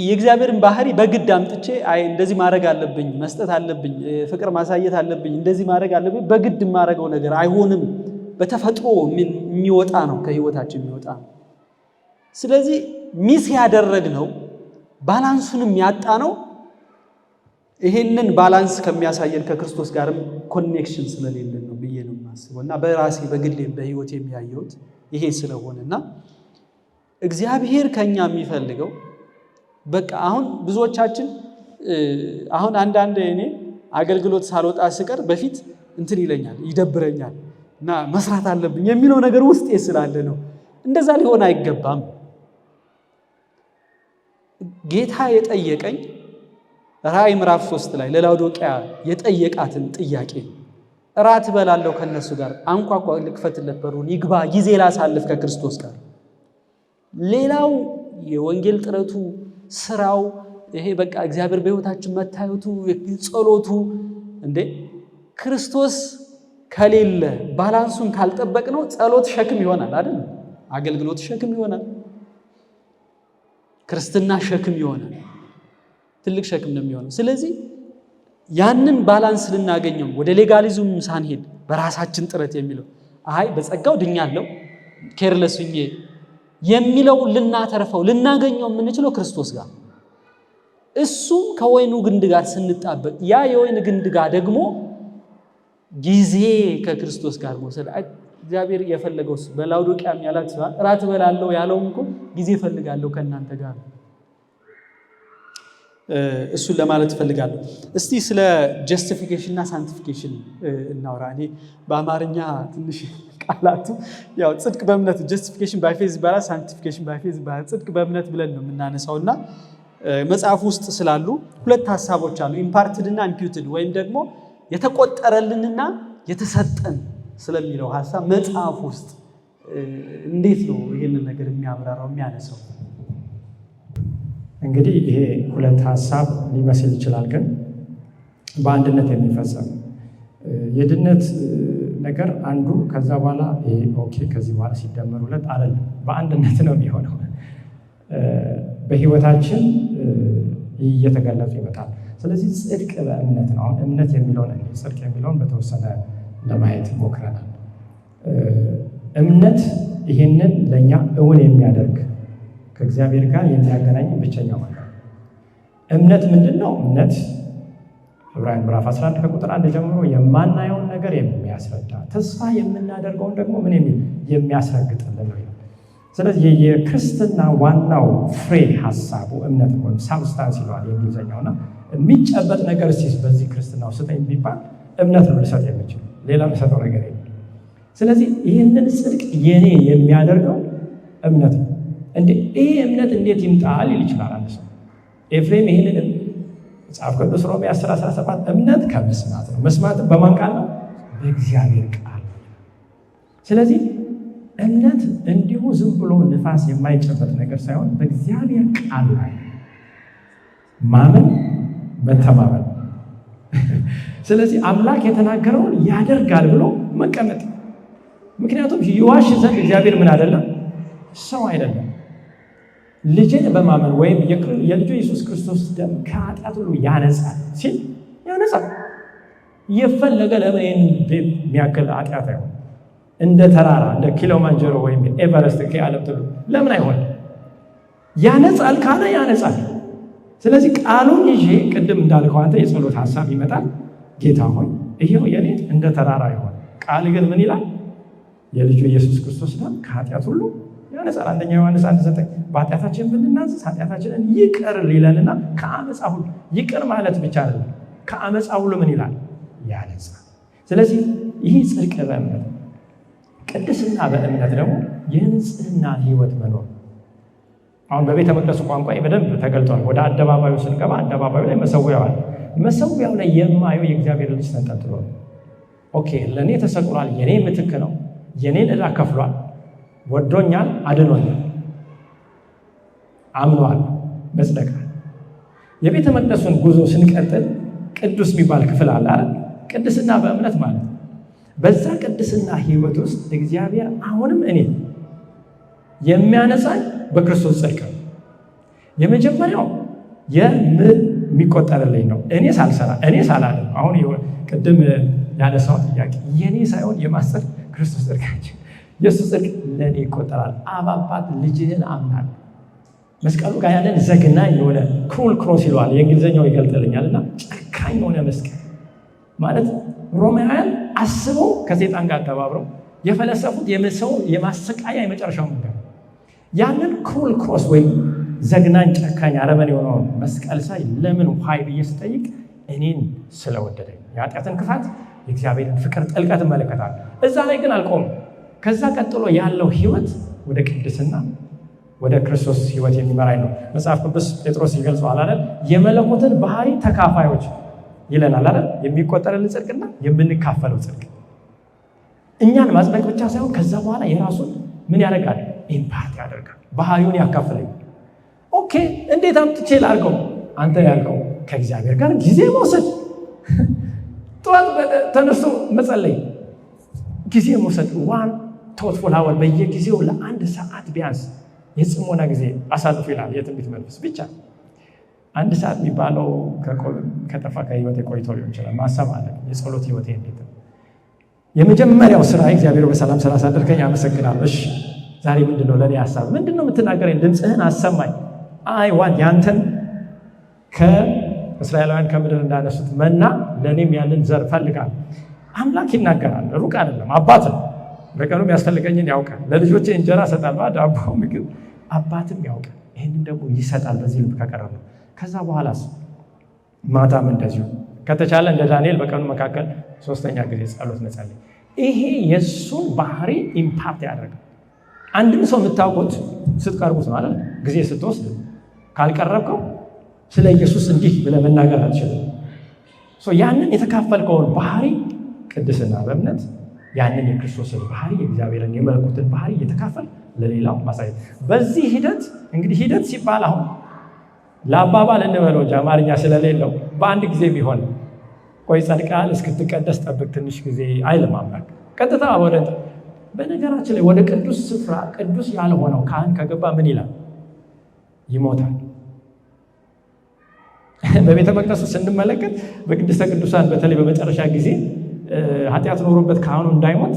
የእግዚአብሔርን ባህሪ በግድ አምጥቼ አይ እንደዚህ ማድረግ አለብኝ፣ መስጠት አለብኝ፣ ፍቅር ማሳየት አለብኝ፣ እንደዚህ ማድረግ አለብኝ፣ በግድ የማደርገው ነገር አይሆንም። በተፈጥሮ የሚወጣ ነው፣ ከህይወታችን የሚወጣ ነው። ስለዚህ miss ያደረግነው፣ balance ኡንም ያጣነው ይሄንን balance ከሚያሳየን ከክርስቶስ ጋርም connection ስለሌለን ነው ብዬ ነው የማስበው። እና በራሴ በግሌም በህይወት የሚያየሁት ይሄ ስለሆነ እና እግዚአብሔር ከኛ የሚፈልገው በቃ አሁን ብዙዎቻችን፣ አሁን አንዳንድ እኔ አገልግሎት ሳልወጣ ስቀር በፊት እንትን ይለኛል፣ ይደብረኛል እና መስራት አለብኝ የሚለው ነገር ውስጤ ስላለ ነው። እንደዛ ሊሆን አይገባም። ጌታ የጠየቀኝ ራእይ ምዕራፍ 3 ላይ ለላውዶቂያ የጠየቃትን ጥያቄ፣ እራት እበላለሁ ከነሱ ጋር፣ አንኳኳ፣ ልክፈትለት በሩን፣ ይግባ፣ ጊዜ ላሳልፍ ከክርስቶስ ጋር። ሌላው የወንጌል ጥረቱ፣ ስራው፣ ይሄ በቃ እግዚአብሔር በህይወታችን መታየቱ፣ ጸሎቱ፣ እንዴ ክርስቶስ ከሌለ፣ balance ኡን ካልጠበቅነው ጸሎት ሸክም ይሆናል፣ አይደል? አገልግሎት ሸክም ይሆናል። ክርስትና ሸክም ይሆናል። ትልቅ ሸክም ነው የሚሆነው። ስለዚህ ያንን balance ልናገኘው ወደ legalism ሳንሄድ በራሳችን ጥረት የሚለው፣ አይ በጸጋው ድኛለሁ careless ሁኜ የሚለው፣ ልናተርፈው ልናገኘው የምንችለው ክርስቶስ ጋር፣ እሱም ከወይኑ ግንድ ጋር ስንጣበቅ፣ ያ የወይን ግንድ ጋር ደግሞ ጊዜ ከክርስቶስ ጋር መውሰድ። እግዚአብሔር የፈለገው በላውዶቅያም ያላት እራት እበላለሁ ያለውም እኮ ጊዜ እፈልጋለሁ ከእናንተ ጋር ነው። እሱን ለማለት እፈልጋለሁ። እስቲ ስለ justification እና sanctification እናውራ። እኔ በአማርኛ ትንሽ ቃላቱ ያው ጽድቅ በእምነት justification by faith ይባላል፣ sanctification by faith ይባላል። ጽድቅ በእምነት ብለን ነው የምናነሳው እና መጽሐፍ ውስጥ ስላሉ ሁለት ሀሳቦች አሉ፣ imparted እና imputed ወይም ደግሞ የተቆጠረልንና የተሰጠን ስለሚለው ሀሳብ መጽሐፍ ውስጥ እንዴት ነው ይህንን ነገር የሚያብራራው፣ የሚያነሳው?
እንግዲህ ይሄ ሁለት ሀሳብ ሊመስል ይችላል፣ ግን በአንድነት የሚፈጸም የድነት ነገር አንዱ ከዛ በኋላ okay ከዚህ በኋላ ሲደመር ሁለት አይደለም፣ በአንድነት ነው የሚሆነው። በህይወታችን እየተገለጹ ይመጣል። ስለዚህ ጽድቅ በእምነት ነው። አሁን እምነት የሚለውን፣ ጽድቅ የሚለውን በተወሰነ ለማየት ሞክረናል። እምነት ይህንን ለእኛ እውን የሚያደርግ፣ ከእግዚአብሔር ጋር የሚያገናኝ ብቸኛው መንገድ። እምነት ምንድን ነው? እምነት ዕብራውያን ምዕራፍ 11 ከቁጥር 1 ጀምሮ የማናየውን ነገር የሚያስረዳ፣ ተስፋ የምናደርገውን ደግሞ ምን የሚል፣ የሚያስረግጥልን ነው ይላል። ስለዚህ የክርስትና ዋናው ፍሬ ሀሳቡ እምነት ነው፣ ወይም substance ይለዋል የእንግሊዝኛውና የሚጨበጥ ነገር ሲስ በዚህ ክርስትናው ስጠኝ ቢባል እምነት ነው ልሰጥ የምችል፣ ሌላ የምሰጠው ነገር የለም። ስለዚህ ይህንን ጽድቅ የኔ የሚያደርገው እምነት ነው። እንዴ ይሄ እምነት እንዴት ይምጣ ሊል ይችላል አንድ ሰው። ኤፍሬም ይህንን መጽሐፍ ቅዱስ ሮሜ 10 17 እምነት ከመስማት ነው። መስማትም በማን ቃል ነው? በእግዚአብሔር ቃል። ስለዚህ እምነት እንዲሁ ዝም ብሎ ንፋስ የማይጨበጥ ነገር ሳይሆን በእግዚአብሔር ቃል ላይ ማመን፣ መተማመን። ስለዚህ አምላክ የተናገረውን ያደርጋል ብሎ መቀመጥ። ምክንያቱም ይዋሽ ዘንድ እግዚአብሔር ምን አይደለም? ሰው አይደለም። ልጄን በማመን ወይም የልጁ ኢየሱስ ክርስቶስ ደም ከኃጢአት ሁሉ ያነጻል ሲል ያነጻል። የፈለገ ለምን ይህን የሚያክል ኃጢአት አይሆን? እንደ ተራራ፣ እንደ ኪሎማንጀሮ ወይም ኤቨረስት ከዓለም ትሉ ለምን አይሆንም? ያነጻል ካለ ያነጻል። ስለዚህ ቃሉን ይዤ ቅድም እንዳልከው አንተ የጸሎት ሀሳብ ይመጣል። ጌታ ሆይ ይሄው የኔ እንደ ተራራ ይሆን፣ ቃል ግን ምን ይላል? የልጁ ኢየሱስ ክርስቶስ ደም ከኃጢአት ሁሉ ያነጻል። አንደኛ ዮሐንስ 1:9 በኃጢአታችን ብንናዘዝ ኃጢአታችንን ይቅር ሊለንና ከአመፃ ሁሉ፣ ይቅር ማለት ብቻ አይደለም፣ ከአመፃ ሁሉ ምን ይላል? ያነጻል። ስለዚህ ይህ ጽድቅ በእምነት። ቅድስና በእምነት ደግሞ የንጽህና ህይወት መኖር። አሁን በቤተ መቅደሱ ቋንቋ በደንብ ተገልጧል። ወደ አደባባዩ ስንገባ አደባባዩ ላይ መሰዊያው አለ። መሰዊያው ላይ የማየው የእግዚአብሔር ልጅ ተንጠልጥሎ ነው። Okay ለእኔ ተሰቅሏል፣ የኔ ምትክ ነው፣ የኔን ዕዳ ከፍሏል፣ ወዶኛል፣ አድኖኛል፣ አምኗል፣ መጽደቃል። የቤተ መቅደሱን ጉዞ ስንቀጥል ቅዱስ የሚባል ክፍል አለ አይደል? ቅድስና በእምነት ማለት ነው። በዛ ቅድስና ህይወት ውስጥ እግዚአብሔር አሁንም እኔ የሚያነጻኝ በክርስቶስ ጽድቅ ነው። የመጀመሪያው የሚቆጠርልኝ ነው። እኔ ሳልሰራ፣ እኔ ሳላደርግ፣ አሁን ቅድም ያነሳው ጥያቄ የኔ ሳይሆን የማስጸድቅ ክርስቶስ ጽድቃችን፣ የእሱ ጽድቅ ለእኔ ይቆጠራል። አብ አባት ልጅህን አምናለሁ። መስቀሉ ጋር ያለን ዘግናኝ የሆነ cruel cross ይለዋል፣ የእንግሊዝኛው ይገልጥልኛል። እና ጨካኝ የሆነ መስቀል ማለት ሮማውያን አስበው ከሴጣን ጋር ተባብረው የፈለሰፉት የሰው የማሰቃያ የመጨረሻው መንገድ። ያንን cruel cross ወይም ዘግናኝ ጨካኝ አረመኔ የሆነውን መስቀል ሳይ ለምን why ብዬ ስጠይቅ እኔን ስለወደደኝ፣ የኃጢአትን ክፋት የእግዚአብሔርን ፍቅር ጥልቀት እመለከታለሁ። እዛ ላይ ግን አልቆምም። ከዛ ቀጥሎ ያለው ህይወት ወደ ቅድስና፣ ወደ ክርስቶስ ህይወት የሚመራኝ ነው። መጽሐፍ ቅዱስ ጴጥሮስ ይገልጸዋል አይደል? የመለኮትን ባህሪ ተካፋዮች ይለናል አይደል? የሚቆጠርልን ጽድቅና የምንካፈለው ጽድቅ እኛን ማጽደቅ ብቻ ሳይሆን ከዛ በኋላ የራሱን ምን ያደርጋል? Impart ያደርጋል። ባህሪውን ያካፍለኝ። Okay እንዴት አምጥቼ ላድርገው? አንተ ያልከው ከእግዚአብሔር ጋር ጊዜ መውሰድ፣ ጠዋት ተነስቶ መጸለይ፣ ጊዜ መውሰድ፣ one Thoughtful hour በየጊዜው ለአንድ ሰዓት ቢያንስ የጽሞና ጊዜ አሳልፉ ይላል የትንቢት መንፈስ። ብቻ አንድ ሰዓት የሚባለው ከጠፋ ከህይወቴ ቆይቶ ሊሆን ይችላል። ማሰብ አለ፣ የጸሎት ህይወቴ እንዴት ነው? የመጀመሪያው ስራ እግዚአብሔር በሰላም ስላሳደርከኝ አመሰግናለሁ። እሺ፣ ዛሬ ምንድን ነው ለእኔ ሀሳብ? ምንድን ነው የምትናገረኝ? ድምፅህን አሰማኝ። I want ያንተን፣ ከእስራኤላውያን ከምድር እንዳነሱት መና ለእኔም ያንን ዘር እፈልጋለሁ። አምላክ ይናገራል። ሩቅ አይደለም፣ አባት ነው። በቀኑ የሚያስፈልገኝን ያውቃል። ለልጆቼ እንጀራ እሰጣለሁ፣ ዳቦ፣ ምግብ አባትም ያውቃል። ይህንን ደግሞ ይሰጣል በዚህ ልብ ከቀረብ ነው። ከዛ በኋላስ ማታም እንደዚሁ ከተቻለ እንደ ዳንኤል በቀኑ መካከል ሶስተኛ ጊዜ ጸሎት መጸለይ። ይሄ የእሱን ባህሪ impart ያደርጋል። አንድም ሰው የምታውቁት ስትቀርቡት ነው አይደል? ጊዜ ስትወስድ። ካልቀረብከው ስለ ኢየሱስ እንዲህ ብለህ መናገር አትችልም። ያንን የተካፈልከውን ባህሪ፣ ቅድስና በእምነት፣ ያንን የክርስቶስን ባህሪ፣ የእግዚአብሔርን የመለኮትን ባህሪ እየተካፈል ለሌላው ማሳየት። በዚህ ሂደት፣ እንግዲህ ሂደት ሲባል አሁን ለአባባል እንበለው እንጂ አማርኛ ስለሌለው፣ በአንድ ጊዜ ቢሆን ቆይ ጸድቀሃል እስክትቀደስ ጠብቅ ትንሽ ጊዜ አይልም አምላክ። ቀጥታ ወደ፣ በነገራችን ላይ ወደ ቅዱስ ስፍራ ቅዱስ ያልሆነው ካህን ከገባ ምን ይላል? ይሞታል። በቤተ መቅደሱ ስንመለከት በቅድስተ ቅዱሳን በተለይ በመጨረሻ ጊዜ ኃጢአት ኖሮበት ካህኑ እንዳይሞት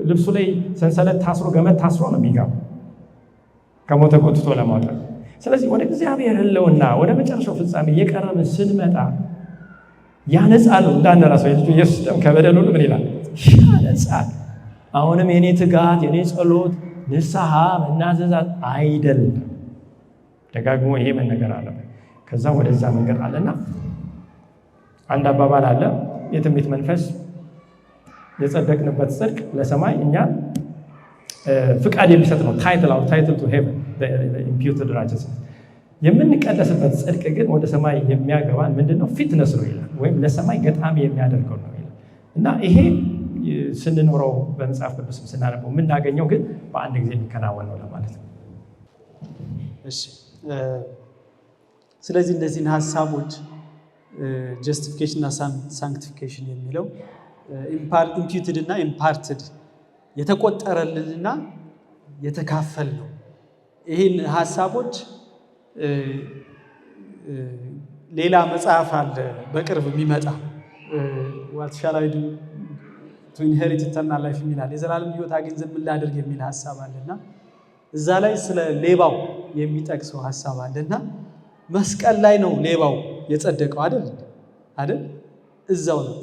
ልብሱ ላይ ሰንሰለት ታስሮ፣ ገመድ ታስሮ ነው የሚገባው ከሞተ ጎትቶ ለማውጣት። ስለዚህ ወደ እግዚአብሔር ሕልውና ወደ መጨረሻው ፍጻሜ እየቀረብን ስንመጣ ያነጻል። እንዳንረሳው የልጁ ኢየሱስ ደም ከበደል ሁሉ ምን ይላል? ያነጻል። አሁንም የኔ ትጋት፣ የኔ ጸሎት፣ ንስሐ መናዘዛት አይደለም። ደጋግሞ ይሄ መነገር አለበት። ከዛ ወደዛ መንገድ አለና አንድ አባባል አለ። የትንቢት መንፈስ የጸደቅንበት ጽድቅ ለሰማይ እኛ ፍቃድ የሚሰጥ ነው። Title title to heaven, imputed righteousness። የምንቀደስበት ጽድቅ ግን ወደ ሰማይ የሚያገባን ምንድነው? Fitness ነው ይላል፣ ወይም ለሰማይ ገጣሚ የሚያደርገው ነው ይላል። እና ይሄ ስንኖረው፣ በመጽሐፍ ቅዱስም ስናነበው የምናገኘው ግን በአንድ ጊዜ የሚከናወን ነው ለማለት ነው።
እሺ፣ ስለዚህ እነዚህን ሀሳቦች justification እና sanctification የሚለው፣ imputed እና imparted፣ የተቆጠረልንና የተካፈል ነው። ይህን ሀሳቦች ሌላ መጽሐፍ አለ በቅርብ የሚመጣ፣ "What shall I do to inherit eternal life" የሚላል፣ የዘላለም ሕይወት አገኝ ዘንድ ምን ላድርግ የሚል ሀሳብ አለና እዛ ላይ ስለ ሌባው የሚጠቅሰው ሀሳብ አለና መስቀል ላይ ነው ሌባው የጸደቀው፣ አይደል? አይደል? እዛው ነው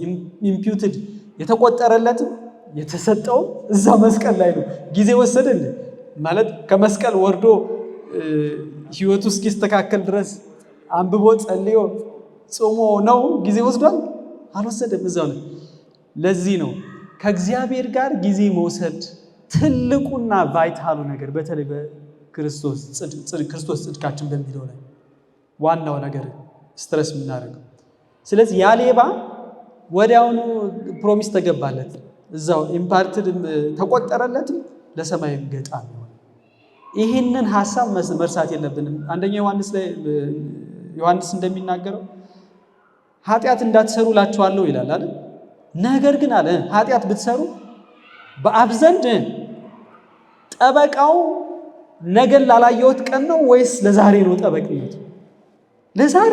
imputed የተቆጠረለትም የተሰጠውም እዛ መስቀል ላይ ነው። ጊዜ ወሰደ እንዴ? ማለት ከመስቀል ወርዶ ህይወቱ እስኪስተካከል ድረስ አንብቦ፣ ጸልዮ፣ ጾሞ ነው ጊዜ ወስዷል? አልወሰደም። እዛው ነው። ለዚህ ነው ከእግዚአብሔር ጋር ጊዜ መውሰድ ትልቁና vital ኡ ነገር፣ በተለይ በክርስቶስ ክርስቶስ ጽድቃችን በሚለው ላይ ዋናው ነገር stress የምናደርገው። ስለዚህ ያ ሌባ ወዲያውኑ promise ተገባለት፣ እዛው imparted ተቆጠረለትም፣ ለሰማይም ገጣሚ ሆነ። ይህንን ሀሳብ መርሳት የለብንም። አንደኛ ዮሐንስ ላይ ዮሐንስ እንደሚናገረው ኃጢአት እንዳትሰሩ እላችኋለሁ ይላል አይደል? ነገር ግን አለ፣ ኃጢአት ብትሰሩ በአብ ዘንድ ጠበቃው ነገን ላላየሁት ቀን ነው ወይስ ለዛሬ ነው ጠበቅነቱ? ለዛሬ።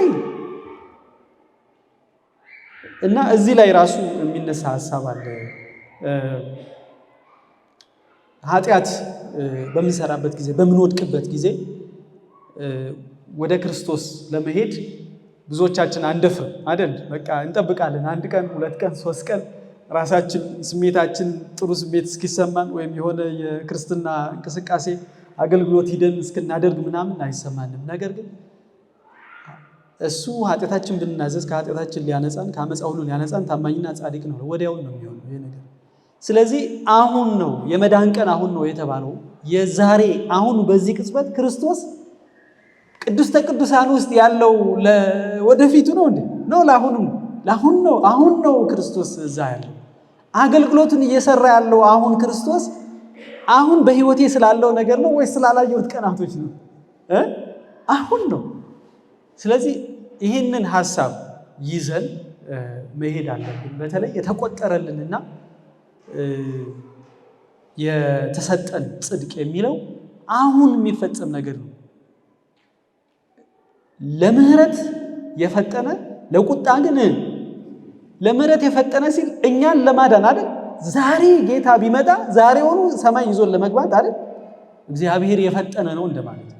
እና እዚህ ላይ ራሱ የሚነሳ ሀሳብ አለ። ኃጢአት በምንሰራበት ጊዜ፣ በምንወድቅበት ጊዜ ወደ ክርስቶስ ለመሄድ ብዙዎቻችን አንደፍርም አይደል? በቃ እንጠብቃለን። አንድ ቀን፣ 2 ቀን፣ 3 ቀን ራሳችን ስሜታችን ጥሩ ስሜት እስኪሰማን ወይም የሆነ የክርስትና እንቅስቃሴ አገልግሎት ሂደን እስክናደርግ ምናምን አይሰማንም። ነገር ግን እሱ ኃጢአታችን ብንናዘዝ ከኃጢአታችን ሊያነጻን፣ ከአመፃ ሁሉ ሊያነጻን ታማኝና ጻድቅ ነው። ወዲያውን ነው የሚሆነው ይሄ ነገር። ስለዚህ አሁን ነው፣ የመዳን ቀን አሁን ነው የተባለው የዛሬ አሁን በዚህ ቅጽበት ክርስቶስ ቅድስተ ቅዱሳን ውስጥ ያለው ወደፊቱ ነው እንዴ? ነው፣ ለአሁኑ፣ ለአሁን ነው። አሁን ነው ክርስቶስ እዛ ያለው፣ አገልግሎቱን እየሰራ ያለው። አሁን ክርስቶስ አሁን በህይወቴ ስላለው ነገር ነው ወይስ ስላላየሁት ቀናቶች ነው? አሁን ነው። ስለዚህ ይህንን ሀሳብ ይዘን መሄድ አለብን። በተለይ የተቆጠረልንና የተሰጠን ጽድቅ የሚለው አሁን የሚፈጸም ነገር ነው። ለምህረት የፈጠነ ለቁጣ ግን ለምህረት የፈጠነ ሲል እኛን ለማዳን አይደል? ዛሬ ጌታ ቢመጣ ዛሬውኑ ሰማይ ይዞን ለመግባት አይደል? እግዚአብሔር የፈጠነ ነው እንደማለት ነው።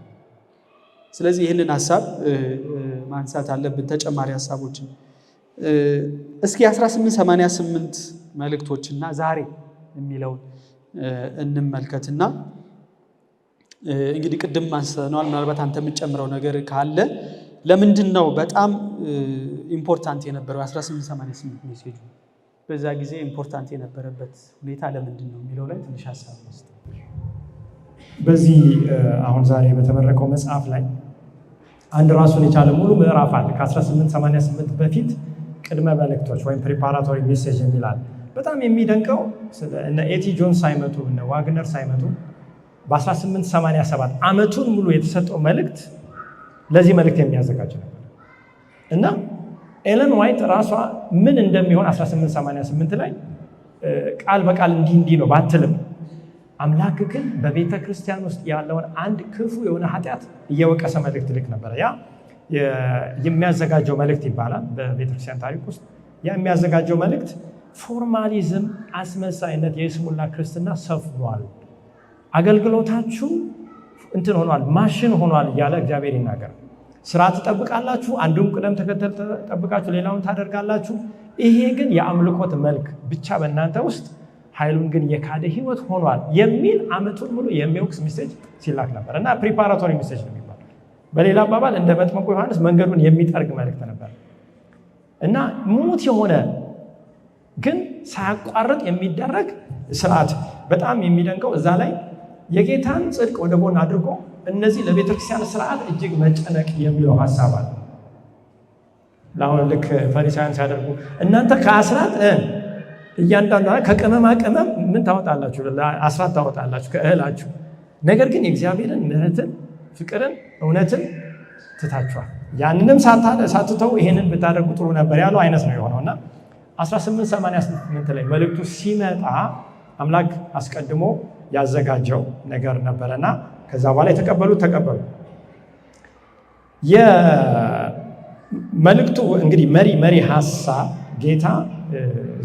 ስለዚህ ይህንን ሐሳብ ማንሳት አለብን፣ ተጨማሪ ሐሳቦችን። እስኪ 1888 መልእክቶችና ዛሬ የሚለውን እንመልከትና እንግዲህ ቅድም አንስተነዋል። ምናልባት አንተ የምትጨምረው ነገር ካለ ለምንድን ነው በጣም important የነበረው 1888 message ኡ በዛ ጊዜ important የነበረበት ሁኔታ ለምንድን ነው የሚለው ላይ ትንሽ ሀሳብ ውስጥ።
በዚህ አሁን ዛሬ በተመረቀው መጽሐፍ ላይ አንድ ራሱን የቻለ ሙሉ ምዕራፍ አለ። ከ1888 በፊት ቅድመ መልእክቶች ወይም preparatory message የሚል አለ። በጣም የሚደንቀው እነ A.T. Jones ሳይመጡ፣ እነ ዋግነር ሳይመጡ በ1887 ዓመቱን ሙሉ የተሰጠው መልእክት ለዚህ መልእክት የሚያዘጋጅ ነበር። እና ኤለን ዋይት ራሷ ምን እንደሚሆን 1888 ላይ ቃል በቃል እንዲህ እንዲህ ነው ባትልም፣ አምላክ ግን በቤተ ክርስቲያን ውስጥ ያለውን አንድ ክፉ የሆነ ኃጢአት እየወቀሰ መልእክት ልክ ነበረ። ያ የሚያዘጋጀው መልእክት ይባላል በቤተክርስቲያን ታሪክ ውስጥ። ያ የሚያዘጋጀው መልእክት formalism፣ አስመሳይነት፣ የይስሙላ ክርስትና ሰፍኗል፣ አገልግሎታችሁ እንትን ሆኗል፣ ማሽን ሆኗል እያለ እግዚአብሔር ይናገራል። ስራ ትጠብቃላችሁ፣ አንዱን ቅደም ተከተል ጠብቃችሁ ሌላውን ታደርጋላችሁ። ይሄ ግን የአምልኮት መልክ ብቻ በእናንተ ውስጥ ኃይሉን ግን የካደ ህይወት ሆኗል የሚል ዓመቱን ሙሉ የሚወቅስ message ሲላክ ነበር። እና preparatory message ነው የሚባለው። በሌላ አባባል እንደ መጥምቁ ዮሐንስ መንገዱን የሚጠርግ መልእክት ነበር። እና ሙት የሆነ ግን ሳያቋርጥ የሚደረግ ስርዓት። በጣም የሚደንቀው እዛ ላይ የጌታን ጽድቅ ወደ ጎን አድርጎ እነዚህ ለቤተክርስቲያን ስርዓት እጅግ መጨነቅ የሚለው ሀሳብ አለ። ለአሁን ልክ ፈሪሳውያን ሲያደርጉ እናንተ ከአስራት እያንዳንዱ ከቅመማ ቅመም ምን ታወጣላችሁ? አስራት ታወጣላችሁ ከእህላችሁ። ነገር ግን የእግዚአብሔርን ምሕረትን፣ ፍቅርን፣ እውነትን ትታችኋል። ያንንም ሳትተው ይሄንን ብታደርጉ ጥሩ ነበር ያለው አይነት ነው የሆነው። እና 1888 ላይ መልእክቱ ሲመጣ አምላክ አስቀድሞ ያዘጋጀው ነገር ነበረና ከዛ በኋላ የተቀበሉት ተቀበሉ። የመልእክቱ እንግዲህ መሪ መሪ ሐሳብ ጌታ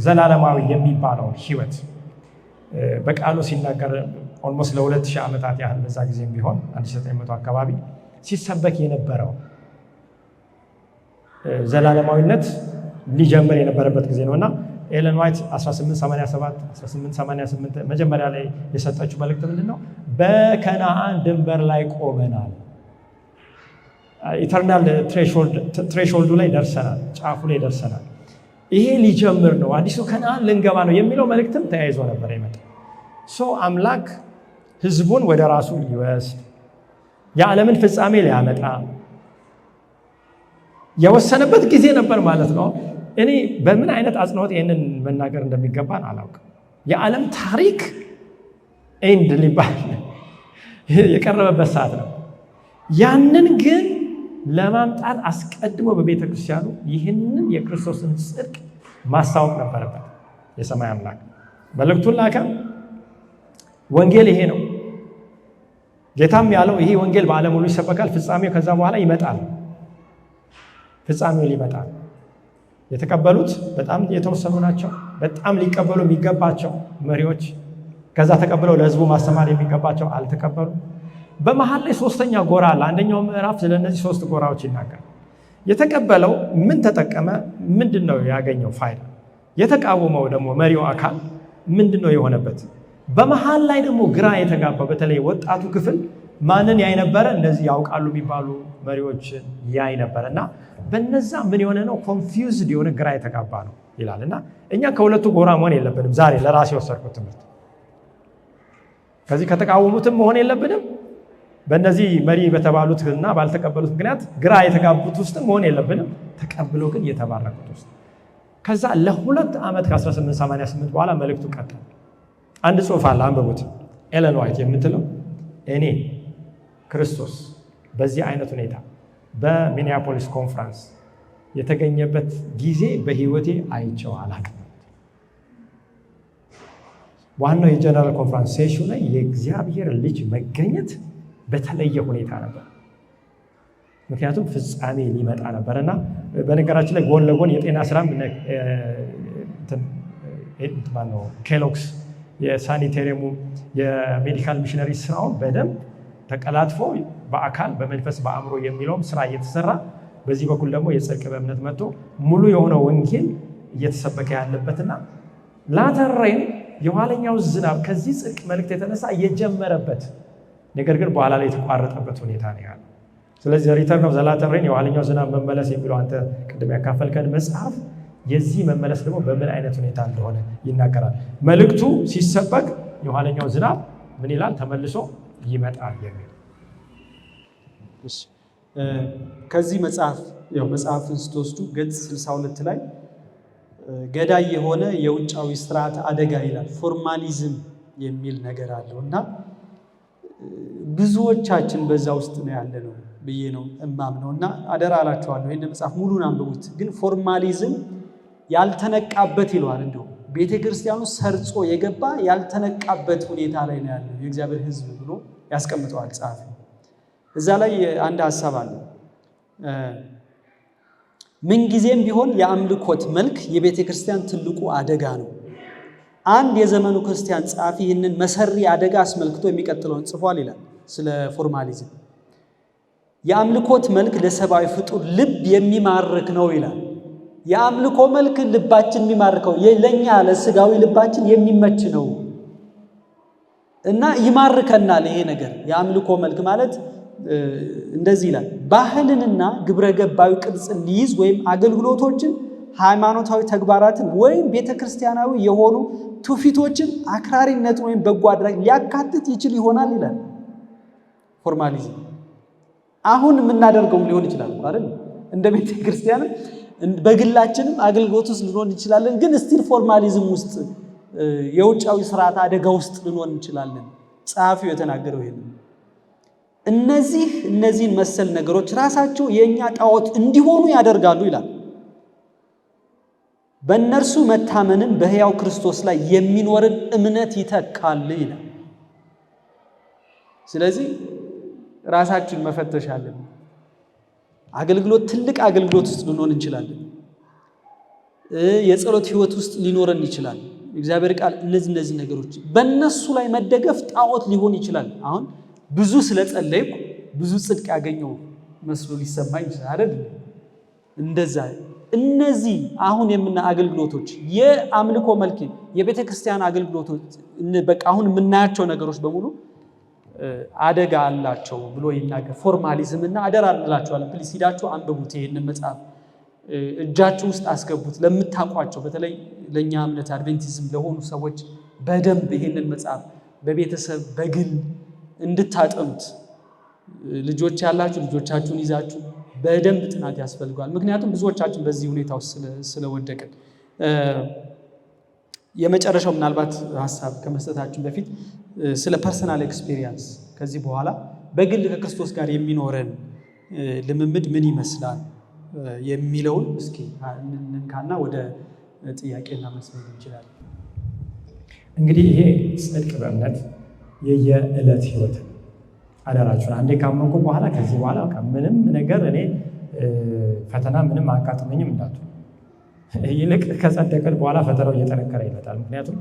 ዘላለማዊ የሚባለው ህይወት በቃሉ ሲናገር almost ለ2000 ዓመታት ያህል በዛ ጊዜም ቢሆን 1900 አካባቢ ሲሰበክ የነበረው ዘላለማዊነት ሊጀምር የነበረበት ጊዜ ነውና ኤለን ዋይት 1887 1888 መጀመሪያ ላይ የሰጠችው መልእክት ምንድነው? በከነዓን ድንበር ላይ ቆመናል። Eternal threshold ኡ ላይ ደርሰናል፣ ጫፉ ላይ ደርሰናል። ይሄ ሊጀምር ነው፣ አዲሱ ከነዓን ልንገባ ነው የሚለው መልእክትም ተያይዞ ነበር የመጣው። So አምላክ ህዝቡን ወደ ራሱ ሊወስድ፣ የዓለምን ፍጻሜ ሊያመጣ የወሰነበት ጊዜ ነበር ማለት ነው። እኔ በምን አይነት አጽንኦት ይህንን መናገር እንደሚገባን አላውቅም። የዓለም ታሪክ end ሊባል የቀረበበት ሰዓት ነው። ያንን ግን ለማምጣት አስቀድሞ በቤተ ክርስቲያኑ ይህንን የክርስቶስን ጽድቅ ማስታወቅ ነበረበት። የሰማይ አምላክ መልእክቱን ላከ። ወንጌል ይሄ ነው። ጌታም ያለው ይሄ ወንጌል በዓለም ሁሉ ይሰበካል፣ ፍጻሜው ከዛ በኋላ ይመጣል። ፍጻሜው ሊመጣል። የተቀበሉት በጣም የተወሰኑ ናቸው። በጣም ሊቀበሉ የሚገባቸው መሪዎች ከዛ ተቀብለው ለህዝቡ ማስተማር የሚገባቸው አልተቀበሉ። በመሃል ላይ ሶስተኛ ጎራ አለ። አንደኛው ምዕራፍ ስለነዚህ ሶስት ጎራዎች ይናገራል። የተቀበለው ምን ተጠቀመ? ምንድነው ያገኘው ፋይዳ? የተቃወመው ደግሞ መሪው አካል ምንድነው የሆነበት? በመሃል ላይ ደግሞ ግራ የተጋባው በተለይ ወጣቱ ክፍል ማንን ያይ ነበረ? እነዚህ ያውቃሉ የሚባሉ መሪዎችን ያይ ነበር። እና በነዛ ምን የሆነ ነው? Confused የሆነ ግራ የተጋባ ነው ይላል። እና እኛ ከሁለቱ ጎራ መሆን የለብንም። ዛሬ ለራሴ የወሰድኩት ትምህርት ከዚህ ከተቃወሙትም መሆን የለብንም፣ በእነዚህ መሪ በተባሉትና ባልተቀበሉት ምክንያት ግራ የተጋቡት ውስጥ መሆን የለብንም፣ ተቀብሎ ግን የተባረኩት ውስጥ። ከዛ ለ2 ዓመት ከ1888 በኋላ መልእክቱ ቀጠለ። አንድ ጽሑፍ አለ፣ አንብቡት። ኤለን ዋይት የምትለው እኔ ክርስቶስ በዚህ አይነት ሁኔታ በሚኒያፖሊስ ኮንፈረንስ የተገኘበት ጊዜ በህይወቴ አይቼው አላውቅም። ዋናው የ general conference session ላይ የእግዚአብሔር ልጅ መገኘት በተለየ ሁኔታ ነበር። ምክንያቱም ፍጻሜ ሊመጣ ነበር። እና በነገራችን ላይ ጎን ለጎን የጤና ስራም ማነው Kellogg's የ sanitarium ኡ የ medical missionary ስራውን በደንብ ተቀላጥፎ በአካል፣ በመንፈስ፣ በአእምሮ የሚለውም ስራ እየተሰራ፣ በዚህ በኩል ደግሞ የጽድቅ በእምነት መጥቶ ሙሉ የሆነ ወንጌል እየተሰበከ ያለበትና latter rain የኋለኛው ዝናብ ከዚህ ጽድቅ መልእክት የተነሳ የጀመረበት፣ ነገር ግን በኋላ ላይ የተቋረጠበት ሁኔታ ነው ያለው። ስለዚህ Return of the Latter Rain፣ የኋለኛው ዝናብ መመለስ የሚለው አንተ ቅድም ያካፈልከን መጽሐፍ የዚህ መመለስ ደግሞ በምን አይነት ሁኔታ እንደሆነ ይናገራል። መልእክቱ ሲሰበክ የኋለኛው ዝናብ ምን ይላል? ተመልሶ ይመጣል የሚል።
ከዚህ መጽሐፍ፣ ያው መጽሐፍን ስትወስዱ ገጽ 62 ላይ ገዳይ የሆነ የውጫዊ ስርዓት አደጋ ይላል። Formalism የሚል ነገር አለው እና ብዙዎቻችን በዛ ውስጥ ነው ያለነው ብዬ ነው እማምነው እና አደራ እላችኋለሁ፣ ይህን መጽሐፍ ሙሉን አንብቡት። ግን formalism ያልተነቃበት ይለዋል። እንደው ቤተ ክርስቲያኑ ሰርጾ የገባ ያልተነቃበት ሁኔታ ላይ ነው ያለው የእግዚአብሔር ሕዝብ ብሎ ያስቀምጠዋል ጸሐፊ። እዛ ላይ አንድ ሀሳብ አለ። ምንጊዜም ቢሆን የአምልኮት መልክ የቤተ ክርስቲያን ትልቁ አደጋ ነው። አንድ የዘመኑ ክርስቲያን ጸሐፊ ይህንን መሰሪ አደጋ አስመልክቶ የሚቀጥለውን ጽፏል ይላል ስለ formalism። የአምልኮት መልክ ለሰብአዊ ፍጡር ልብ የሚማርክ ነው ይላል። የአምልኮ መልክ ልባችን የሚማርከው፣ ለኛ ለስጋዊ ልባችን የሚመች ነው እና ይማርከናል። ይሄ ነገር የአምልኮ መልክ ማለት እንደዚህ ይላል። ባህልንና ግብረ ገባዊ ቅርጽን ሊይዝ ወይም አገልግሎቶችን፣ ሃይማኖታዊ ተግባራትን ወይም ቤተ ክርስቲያናዊ የሆኑ ትውፊቶችን፣ አክራሪነትን ወይም በጎ አድራጊ ሊያካትት ይችል ይሆናል ይላል። Formalism አሁን የምናደርገውም ሊሆን ይችላል አይደል? እንደ ቤተ ክርስቲያንም በግላችንም አገልግሎት ውስጥ ልንሆን እንችላለን። ግን still formalism ውስጥ፣ የውጫዊ ስርዓት አደጋ ውስጥ ልንሆን እንችላለን። ጸሐፊው የተናገረው ይሄን። እነዚህን መሰል ነገሮች ራሳቸው የእኛ ጣዖት እንዲሆኑ ያደርጋሉ ይላል። በእነርሱ መታመንም በሕያው ክርስቶስ ላይ የሚኖርን እምነት ይተካል ይላል። ስለዚህ ራሳችን መፈተሽ አለብን። አገልግሎት፣ ትልቅ አገልግሎት ውስጥ ልንሆን እንችላለን። የጸሎት ህይወት ውስጥ ሊኖረን ይችላል። እግዚአብሔር ቃል እነዚህ ነገሮች በእነሱ ላይ መደገፍ ጣዖት ሊሆን ይችላል። አሁን ብዙ ስለጸለይኩ ብዙ ጽድቅ ያገኘው መስሎ ሊሰማኝ ይችላል አይደል? እንደዛ እነዚህ አሁን የምና አገልግሎቶች፣ የአምልኮ መልክ፣ የቤተ ክርስቲያን አገልግሎቶች፣ በቃ አሁን የምናያቸው ነገሮች በሙሉ አደጋ አላቸው ብሎ ይናገር። Formalism እና አደራ እንላቸዋለን። Please ሂዳችሁ አንብቡት። ይህንን መጽሐፍ እጃችሁ ውስጥ አስገቡት። ለምታውቋቸው፣ በተለይ ለእኛ እምነት አድቬንቲዝም ለሆኑ ሰዎች በደንብ ይህንን መጽሐፍ በቤተሰብ፣ በግል እንድታጠኑት፣ ልጆች ያላችሁ ልጆቻችሁን ይዛችሁ በደንብ ጥናት ያስፈልገዋል። ምክንያቱም ብዙዎቻችን በዚህ ሁኔታ ውስጥ ስለወደቅን። የመጨረሻው ምናልባት ሀሳብ ከመስጠታችን በፊት ስለ personal experience፣ ከዚህ በኋላ በግል ከክርስቶስ ጋር የሚኖረን ልምምድ ምን ይመስላል የሚለውን እስኪ እንንካና ወደ ጥያቄና መልስ መሄድ እንችላለን።
እንግዲህ ይሄ ጽድቅ በእምነት የየዕለት ህይወት፣ አደራችሁን፣ አንዴ ካመንኩ በኋላ ከዚህ በኋላ ምንም ነገር እኔ ፈተና ምንም አያጋጥመኝም እንዳትሉ። ይልቅ ከጸደቅን በኋላ ፈተናው እየጠነከረ ይመጣል። ምክንያቱም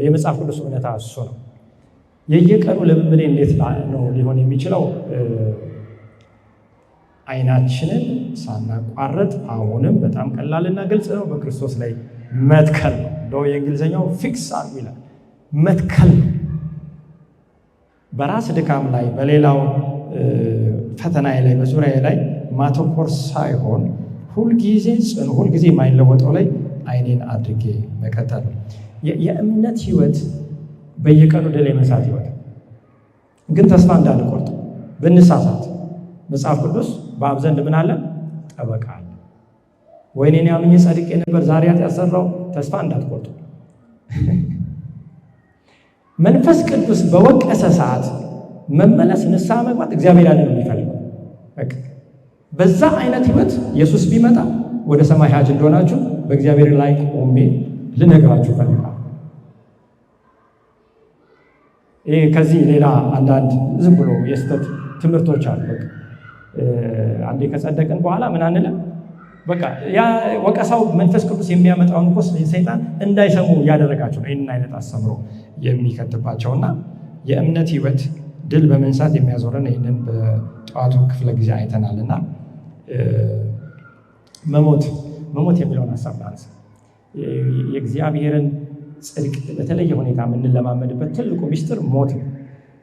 የመጽሐፍ ቅዱስ እውነታ እሱ ነው። የየቀኑ ልምምዴ እንዴት ነው ሊሆን የሚችለው? አይናችንን ሳናቋርጥ፣ አሁንም በጣም ቀላልና ግልጽ ነው፣ በክርስቶስ ላይ መትከል ነው። እንደው የእንግሊዝኛው fix አድርጉ ይላል፣ መትከል ነው። በራስ ድካም ላይ፣ በሌላው ፈተና ላይ፣ በዙሪያ ላይ ማተኮር ሳይሆን ሁልጊዜ ጽኑ፣ ሁልጊዜ የማይለወጠው ላይ አይኔን አድርጌ መቀጠል ነው። የእምነት ህይወት በየቀኑ ድል የመንሳት ህይወት፣ ግን ተስፋ እንዳንቆርጥ ብንሳሳት መጽሐፍ ቅዱስ በአብ ዘንድ ምን አለ? ጠበቃ አለ። ወይኔ እኔ አምኜ ጸድቄ ነበር፣ ዛሬ ኃጢአት ሰራው፣ ተስፋ እንዳትቆርጡ። መንፈስ ቅዱስ በወቀሰ ሰዓት መመለስ፣ ንስሐ መግባት፣ እግዚአብሔር ያንን ነው የሚፈልገው። በቃ በዛ አይነት ህይወት ኢየሱስ ቢመጣ ወደ ሰማይ ሂያጅ እንደሆናችሁ በእግዚአብሔር ላይ ቆሜ ልነግራችሁ እፈልጋለሁ። ይሄ ከዚህ ሌላ አንዳንድ ዝም ብሎ የስህተት ትምህርቶች አሉ። በቃ አንዴ ከጸደቅን በኋላ ምን አንልም። በቃ ያ ወቀሳው መንፈስ ቅዱስ የሚያመጣውን እኮ ሰይጣን እንዳይሰሙ ያደረጋቸው ነው። ይሄንን አይነት አስተምሮ የሚከትባቸውና የእምነት ህይወት ድል በመንሳት የሚያዞረን ይሄንን በጠዋቱ ክፍለ ጊዜ አይተናልና መሞት የሚለውን ሐሳብ ላንሳ። የእግዚአብሔርን ጽድቅ በተለየ ሁኔታ የምንለማመድበት ትልቁ ሚስጥር ሞት ነው።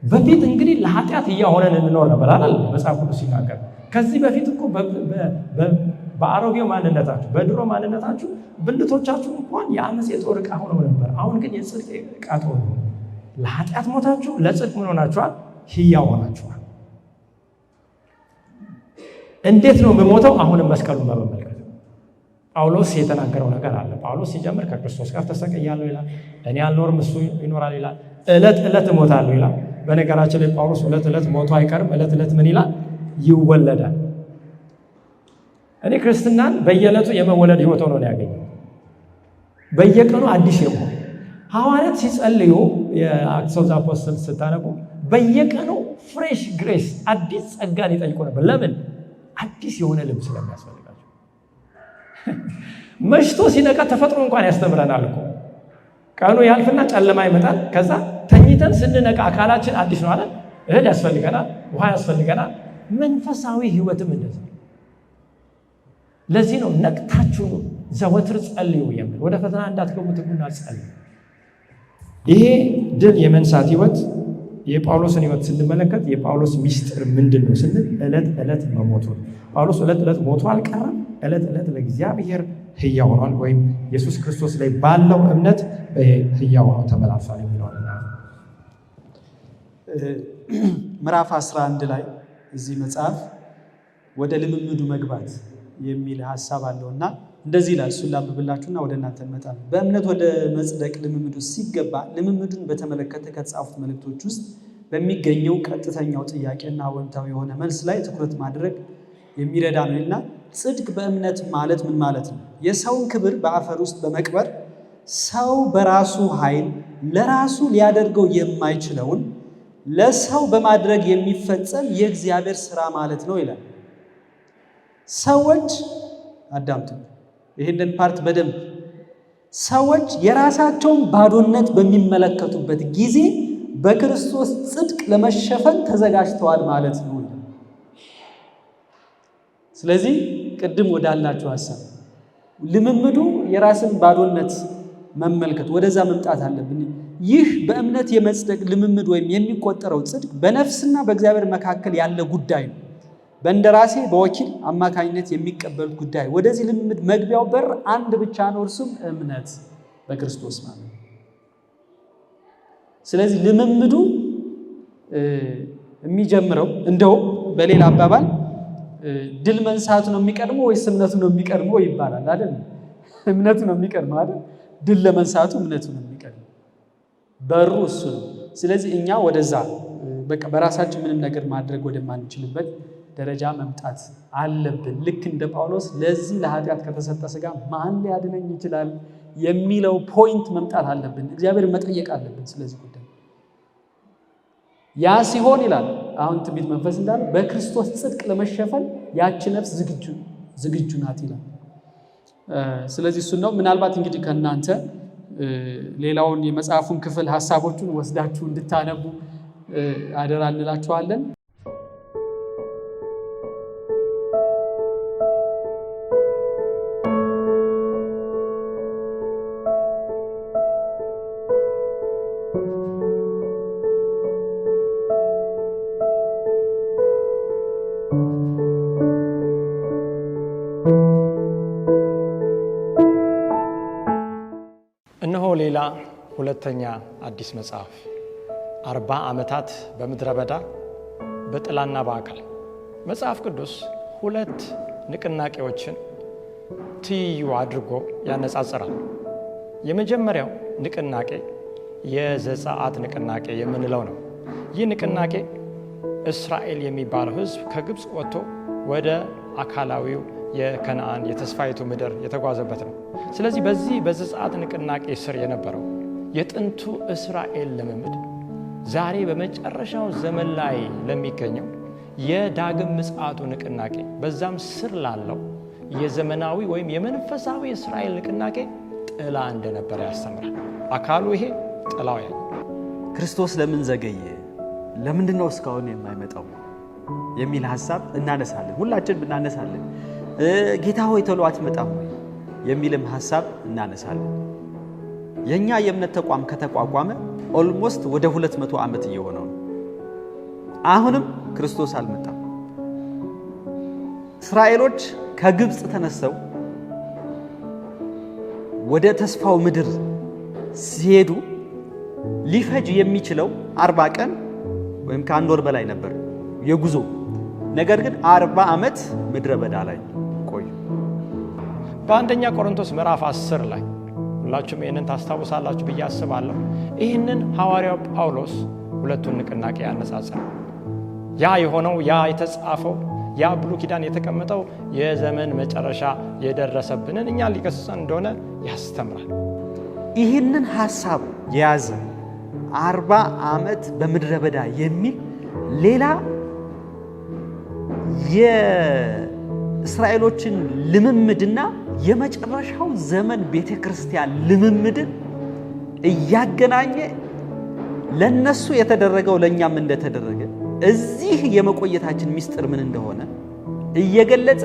በፊት እንግዲህ ለኃጢአት እያሆነን እንኖር ነበር አይደል? መጽሐፍ ቅዱስ ሲናገር ከዚህ በፊት እኮ በአሮጌው ማንነታችሁ በድሮ ማንነታችሁ ብልቶቻችሁ እንኳን የአመፅ የጦር ዕቃ ሆነው ነበር። አሁን ግን የጽድቅ ዕቃ ሆነው ለኃጢአት ሞታችሁ ለጽድቅ ምን ሆናችኋል? ሕያው ሆናችኋል። እንዴት ነው የምሞተው? አሁንም መስቀሉን በመመልከት ጳውሎስ የተናገረው ነገር አለ። ጳውሎስ ሲጀምር ከክርስቶስ ጋር ተሰቅያለሁ ይላል። እኔ አልኖርም እሱ ይኖራል ይላል። ዕለት ዕለት እሞታለሁ ይላል። በነገራችን ላይ ጳውሎስ ዕለት ዕለት ሞቶ አይቀርም። ዕለት ዕለት ምን ይላል? ይወለዳል። እኔ ክርስትናን በየዕለቱ የመወለድ ህይወት ሆኖ ነው ያገኘው። በየቀኑ አዲስ የመሆን ሐዋርያት ሲጸልዩ የ Acts of the Apostles ስታነቡ በየቀኑ fresh grace አዲስ ጸጋን ይጠይቁ ነበር። ለምን? አዲስ የሆነ ልብ ስለሚያስፈልጋቸው። መሽቶ ሲነቃ ተፈጥሮ እንኳን ያስተምረናል እኮ። ቀኑ ያልፍና ጨለማ ይመጣል። ከዛ ተኝተን ስንነቃ አካላችን አዲስ ነው አይደል? እህል ያስፈልገናል፣ ውሃ ያስፈልገናል። መንፈሳዊ ህይወትም እንደዛ። ለዚህ ነው ነቅታችሁ ዘወትር ጸልዩ የሚል። ወደ ፈተና እንዳትገቡ ትጉና ጸልዩ። ይሄ ድል የመንሳት ህይወት የጳውሎስን ህይወት ስንመለከት የጳውሎስ ሚስጥር ምንድነው ስንል ዕለት ዕለት መሞቱ ነው። ጳውሎስ ዕለት ዕለት ሞቶ አልቀረም። ዕለት ዕለት ለእግዚአብሔር ሕያው ሆኗል፣ ወይም ኢየሱስ ክርስቶስ ላይ ባለው እምነት ሕያው ሆኖ ተመላልሷል የሚለው ነው።
ምዕራፍ 11 ላይ እዚህ መጽሐፍ ወደ ልምምዱ መግባት የሚል ሐሳብ አለውና እንደዚህ ይላል። እሱን ላንብብላችሁና ወደ እናንተ እንመጣለን። በእምነት ወደ መጽደቅ ልምምዱ ሲገባ ልምምዱን በተመለከተ ከተጻፉት መልእክቶች ውስጥ በሚገኘው ቀጥተኛው ጥያቄና አዎንታዊ የሆነ መልስ ላይ ትኩረት ማድረግ የሚረዳ ነውና ጽድቅ በእምነት ማለት ምን ማለት ነው? የሰውን ክብር በአፈር ውስጥ በመቅበር ሰው በራሱ ኃይል ለራሱ ሊያደርገው የማይችለውን ለሰው በማድረግ የሚፈጸም የእግዚአብሔር ስራ ማለት ነው ይላል። ሰዎች አዳምጡ ይሄንን part በደንብ። ሰዎች የራሳቸውን ባዶነት በሚመለከቱበት ጊዜ በክርስቶስ ጽድቅ ለመሸፈን ተዘጋጅተዋል ማለት ነው። ስለዚህ ቅድም ወዳልናችሁ ሐሳብ ልምምዱ የራስን ባዶነት መመልከት ወደዛ መምጣት አለብን። ይህ በእምነት የመጽደቅ ልምምድ ወይም የሚቆጠረው ጽድቅ በነፍስና በእግዚአብሔር መካከል ያለ ጉዳይ ነው። በእንደራሴ በወኪል አማካኝነት የሚቀበሉት ጉዳይ። ወደዚህ ልምምድ መግቢያው በር አንድ ብቻ ነው፣ እርሱም እምነት በክርስቶስ ማለት ነው። ስለዚህ ልምምዱ የሚጀምረው እንደው በሌላ አባባል ድል መንሳቱ ነው የሚቀድመው ወይስ እምነቱ ነው የሚቀድመው ይባላል አይደል? እምነቱ ነው የሚቀድመው አይደል? ድል ለመንሳቱ እምነቱ ነው የሚቀድመው፣ በሩ እሱ ነው። ስለዚህ እኛ ወደዛ በቃ በራሳችን ምንም ነገር ማድረግ ወደማንችልበት ደረጃ መምጣት አለብን። ልክ እንደ ጳውሎስ ለዚህ ለኃጢአት ከተሰጠ ስጋ ማን ሊያድነኝ ይችላል የሚለው point መምጣት አለብን። እግዚአብሔር መጠየቅ አለብን ስለዚህ ጉዳይ። ያ ሲሆን ይላል አሁን ትንቢት መንፈስ እንዳለ በክርስቶስ ጽድቅ ለመሸፈን ያቺ ነፍስ ዝግጁ ናት ይላል። ስለዚህ እሱ ነው። ምናልባት እንግዲህ ከእናንተ ሌላውን የመጽሐፉን ክፍል ሐሳቦቹን ወስዳችሁ እንድታነቡ አደራ እንላችኋለን።
እነሆ ሌላ ሁለተኛ አዲስ መጽሐፍ 40 ዓመታት በምድረ በዳ በጥላና በአካል። መጽሐፍ ቅዱስ ሁለት ንቅናቄዎችን ትይዩ አድርጎ ያነጻጽራል። የመጀመሪያው ንቅናቄ የዘጸአት ንቅናቄ የምንለው ነው። ይህ ንቅናቄ እስራኤል የሚባለው ሕዝብ ከግብጽ ወጥቶ ወደ አካላዊው የከነዓን የተስፋይቱ ምድር የተጓዘበት ነው። ስለዚህ በዚህ በዘጸአት ንቅናቄ ስር የነበረው የጥንቱ እስራኤል ልምምድ ዛሬ በመጨረሻው ዘመን ላይ ለሚገኘው የዳግም ምጽአቱ ንቅናቄ፣ በዛም ስር ላለው የዘመናዊ ወይም የመንፈሳዊ እስራኤል ንቅናቄ ጥላ እንደነበረ ያስተምራል። አካሉ ይሄ፣ ጥላው ያ።
ክርስቶስ ለምን ዘገየ? ለምንድን ነው እስካሁን የማይመጣው? የሚል ሀሳብ እናነሳለን። ሁላችን እናነሳለን። ጌታ ሆይ ቶሎ አትመጣም ወይ የሚልም ሀሳብ እናነሳለን። የኛ የእምነት ተቋም ከተቋቋመ almost ወደ 200 ዓመት እየሆነው ነው። አሁንም ክርስቶስ አልመጣም። እስራኤሎች ከግብፅ ተነስተው ወደ ተስፋው ምድር ሲሄዱ ሊፈጅ የሚችለው 40 ቀን ወይም ከአንድ ወር በላይ ነበር የጉዞ። ነገር ግን 40 ዓመት ምድረ በዳ ላይ ቆዩ።
በአንደኛ ቆሮንቶስ ምዕራፍ 10 ላይ፣ ሁላችሁም ይህንን ታስታውሳላችሁ ብዬ አስባለሁ። ይህንን ሐዋርያው ጳውሎስ ሁለቱን ንቅናቄ ያነጻጽራል። ያ የሆነው፣ ያ የተጻፈው፣ ያ ብሉይ ኪዳን የተቀመጠው የዘመን መጨረሻ የደረሰብንን እኛ ሊገስጸን እንደሆነ ያስተምራል።
ይህንን ሀሳብ የያዘ 40 ዓመት በምድረ በዳ የሚል ሌላ የእስራኤሎችን ልምምድና የመጨረሻው ዘመን ቤተ ክርስቲያን ልምምድን እያገናኘ ለነሱ የተደረገው ለእኛም እንደተደረገ፣ እዚህ የመቆየታችን ምስጢር ምን እንደሆነ እየገለጸ፣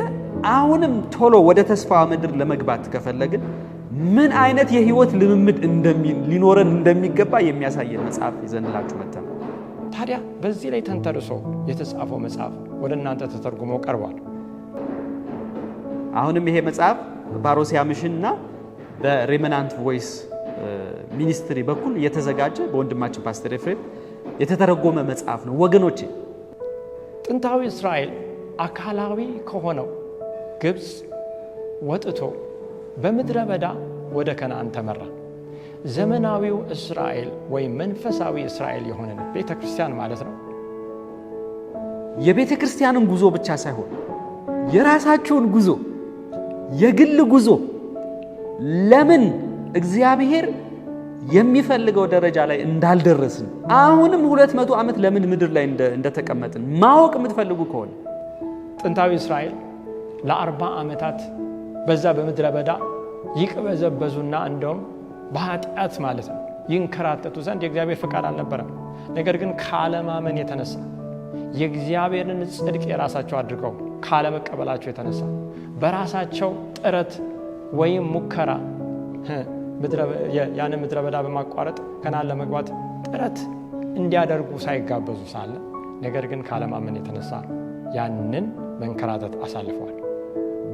አሁንም ቶሎ ወደ ተስፋ ምድር ለመግባት ከፈለግን ምን አይነት የህይወት ልምምድ ሊኖረን እንደሚገባ የሚያሳየን መጽሐፍ ይዘንላችሁ መጥተናል።
ታዲያ በዚህ ላይ ተንተርሶ የተጻፈው መጽሐፍ ወደ እናንተ ተተርጉሞ ቀርቧል።
አሁንም ይሄ መጽሐፍ በፓሮሲያ mission እና በ Remnant Voice Ministry በኩል የተዘጋጀ፣ በወንድማችን ፓስተር ኤፍሬም የተተረጎመ መጽሐፍ ነው ወገኖቼ።
ጥንታዊ እስራኤል አካላዊ ከሆነው ግብፅ ወጥቶ በምድረ በዳ ወደ ከነአን ተመራ። ዘመናዊው እስራኤል ወይም መንፈሳዊ እስራኤል የሆነን ቤተ ክርስቲያን ማለት ነው።
የቤተ ክርስቲያንን ጉዞ ብቻ ሳይሆን የራሳችሁን ጉዞ፣ የግል ጉዞ፣ ለምን እግዚአብሔር የሚፈልገው ደረጃ ላይ እንዳልደረስን፣ አሁንም 200 ዓመት ለምን ምድር ላይ እንደተቀመጥን ማወቅ የምትፈልጉ ከሆነ
ጥንታዊ እስራኤል ለ40 ዓመታት በዛ በምድረ በዳ ይቅበዘበዙና እንደውም በኃጢአት ማለት ነው ይንከራተቱ ዘንድ የእግዚአብሔር ፈቃድ አልነበረም። ነገር ግን ካለማመን የተነሳ፣ የእግዚአብሔርን ጽድቅ የራሳቸው አድርገው ካለመቀበላቸው የተነሳ፣ በራሳቸው ጥረት ወይም ሙከራ ያንን ምድረ በዳ በማቋረጥ ከነዓን ለመግባት ጥረት እንዲያደርጉ ሳይጋበዙ ሳለ፣ ነገር ግን ካለማመን የተነሳ ያንን መንከራተት አሳልፈዋል።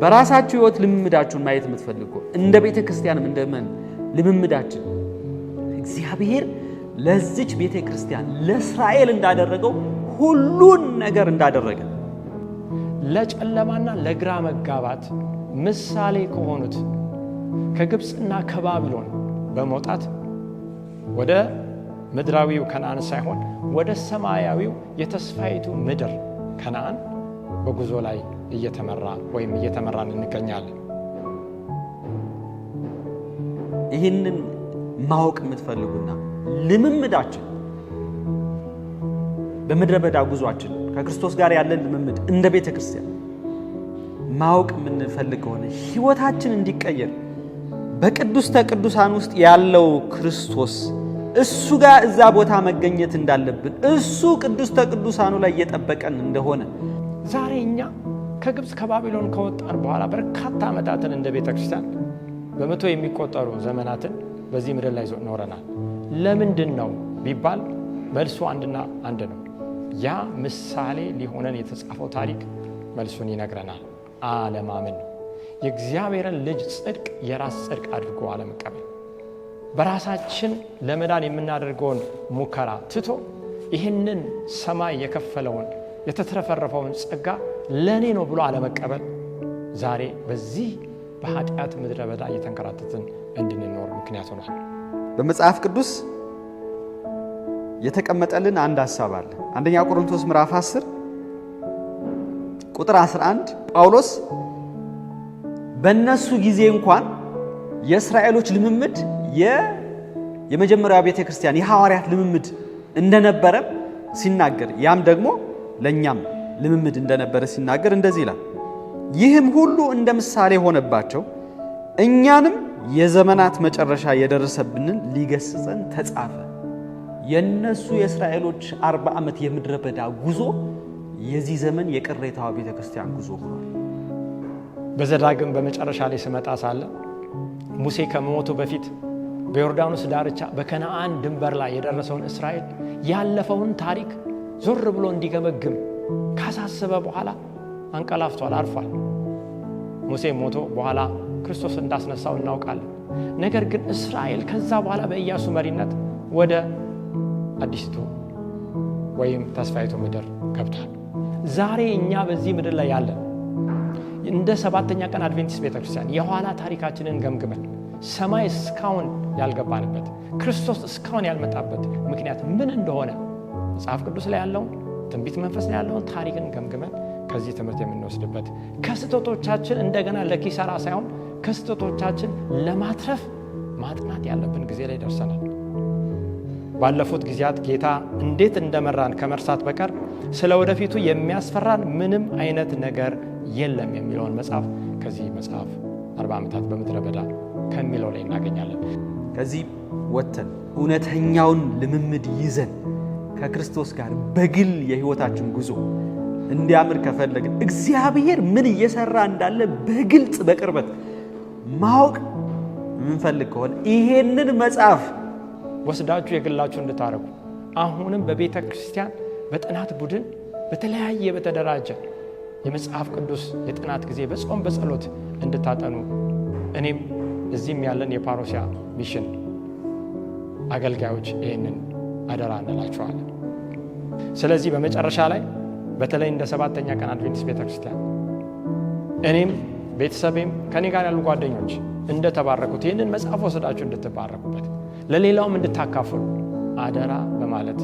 በራሳችሁ ህይወት ልምምዳችሁን ማየት የምትፈልጉ፣ እንደ ቤተ ክርስቲያንም እንደ ምን ልምምዳችን እግዚአብሔር ለዚች ቤተ ክርስቲያን ለእስራኤል እንዳደረገው ሁሉን ነገር እንዳደረገ
ለጨለማና ለግራ መጋባት ምሳሌ ከሆኑት ከግብፅና ከባቢሎን በመውጣት ወደ ምድራዊው ከነአን ሳይሆን ወደ ሰማያዊው የተስፋይቱ ምድር ከነአን በጉዞ ላይ እየተመራ ወይም እየተመራን እንገኛለን።
ይህንን ማወቅ የምትፈልጉና ልምምዳችን፣ በምድረ በዳ ጉዟችን ከክርስቶስ ጋር ያለን ልምምድ እንደ ቤተ ክርስቲያን ማወቅ የምንፈልግ ከሆነ፣ ህይወታችን እንዲቀየር፣ በቅድስተ ቅዱሳን ውስጥ ያለው ክርስቶስ እሱ ጋር እዛ ቦታ መገኘት እንዳለብን፣ እሱ ቅድስተ ቅዱሳኑ ላይ እየጠበቀን እንደሆነ
ዛሬ እኛ ከግብፅ ከባቢሎን ከወጣን በኋላ በርካታ ዓመታትን እንደ ቤተ ክርስቲያን በመቶ የሚቆጠሩ ዘመናትን በዚህ ምድር ላይ ኖረናል። ለምንድን ነው ቢባል መልሱ አንድና አንድ ነው። ያ ምሳሌ ሊሆነን የተጻፈው ታሪክ መልሱን ይነግረናል። አለማመን ነው። የእግዚአብሔርን ልጅ ጽድቅ የራስ ጽድቅ አድርጎ አለመቀበል፣ በራሳችን ለመዳን የምናደርገውን ሙከራ ትቶ ይህንን ሰማይ የከፈለውን የተትረፈረፈውን ጸጋ ለእኔ ነው ብሎ አለመቀበል ዛሬ በዚህ በኃጢአት ምድረ በዳ እየተንከራተትን እንድንኖር ምክንያት ሆኗል።
በመጽሐፍ ቅዱስ የተቀመጠልን አንድ ሐሳብ አለ። አንደኛ ቆሮንቶስ ምዕራፍ 10 ቁጥር 11 ጳውሎስ በእነሱ ጊዜ እንኳን የእስራኤሎች ልምምድ የመጀመሪያዋ ቤተ ክርስቲያን የሐዋርያት ልምምድ እንደነበረ ሲናገር ያም ደግሞ ለኛም ልምምድ እንደነበረ ሲናገር እንደዚህ ይላል። ይህም ሁሉ እንደ ምሳሌ ሆነባቸው፣ እኛንም የዘመናት መጨረሻ የደረሰብንን ሊገስጸን ተጻፈ። የነሱ የእስራኤሎች 40 ዓመት የምድረ በዳ ጉዞ የዚህ ዘመን የቅሬታዋ ቤተክርስቲያን ጉዞ ሆኗል።
በዘዳግም በመጨረሻ ላይ ስመጣ ሳለ ሙሴ ከመሞቱ በፊት በዮርዳኖስ ዳርቻ በከነዓን ድንበር ላይ የደረሰውን እስራኤል ያለፈውን ታሪክ ዞር ብሎ እንዲገመግም ካሳሰበ በኋላ አንቀላፍቷል፣ አርፏል። ሙሴ ሞቶ በኋላ ክርስቶስ እንዳስነሳው እናውቃለን። ነገር ግን እስራኤል ከዛ በኋላ በኢያሱ መሪነት ወደ አዲስቱ ወይም ተስፋይቱ ምድር ገብቷል። ዛሬ እኛ በዚህ ምድር ላይ ያለን እንደ ሰባተኛ ቀን አድቬንቲስት ቤተክርስቲያን የኋላ ታሪካችንን ገምግመን ሰማይ እስካሁን ያልገባንበት ክርስቶስ እስካሁን ያልመጣበት ምክንያት ምን እንደሆነ መጽሐፍ ቅዱስ ላይ ያለውን ትንቢት መንፈስ ላይ ያለውን ታሪክን ገምግመን ከዚህ ትምህርት የምንወስድበት ከስህተቶቻችን እንደገና ለኪሳራ ሳይሆን ከስህተቶቻችን ለማትረፍ ማጥናት ያለብን ጊዜ ላይ ደርሰናል። ባለፉት ጊዜያት ጌታ እንዴት እንደመራን ከመርሳት በቀር ስለ ወደፊቱ የሚያስፈራን ምንም አይነት ነገር የለም የሚለውን መጽሐፍ ከዚህ መጽሐፍ 40 ዓመታት በምድረ በዳ ከሚለው ላይ እናገኛለን።
ከዚህ ወጥተን እውነተኛውን ልምምድ ይዘን ከክርስቶስ ጋር በግል የህይወታችን ጉዞ እንዲያምር ከፈለግን እግዚአብሔር ምን እየሰራ እንዳለ በግልጽ በቅርበት ማወቅ የምንፈልግ ከሆነ ይሄንን መጽሐፍ
ወስዳችሁ የግላችሁ እንድታረጉ አሁንም በቤተ ክርስቲያን በጥናት ቡድን በተለያየ በተደራጀ የመጽሐፍ ቅዱስ የጥናት ጊዜ በጾም በጸሎት እንድታጠኑ እኔም እዚህም ያለን የፓሮሲያ mission አገልጋዮች ይህንን አደራ እንላችኋለን። ስለዚህ በመጨረሻ ላይ በተለይ እንደ ሰባተኛ ቀን አድቬንቲስት ቤተክርስቲያን እኔም ቤተሰቤም ከኔ ጋር ያሉ ጓደኞች እንደተባረኩት ይህንን መጽሐፍ ወስዳችሁ እንድትባረኩበት ለሌላውም እንድታካፍሉ አደራ በማለት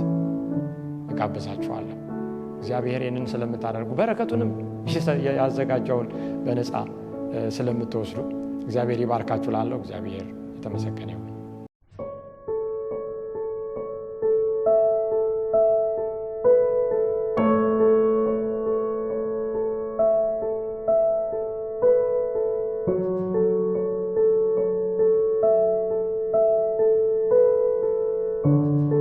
እጋብዛችኋለሁ። እግዚአብሔር ይህንን ስለምታደርጉ በረከቱንም ያዘጋጀውን በነፃ ስለምትወስዱ እግዚአብሔር ይባርካችሁ። ላለው እግዚአብሔር የተመሰገነ ይሁን።
Thank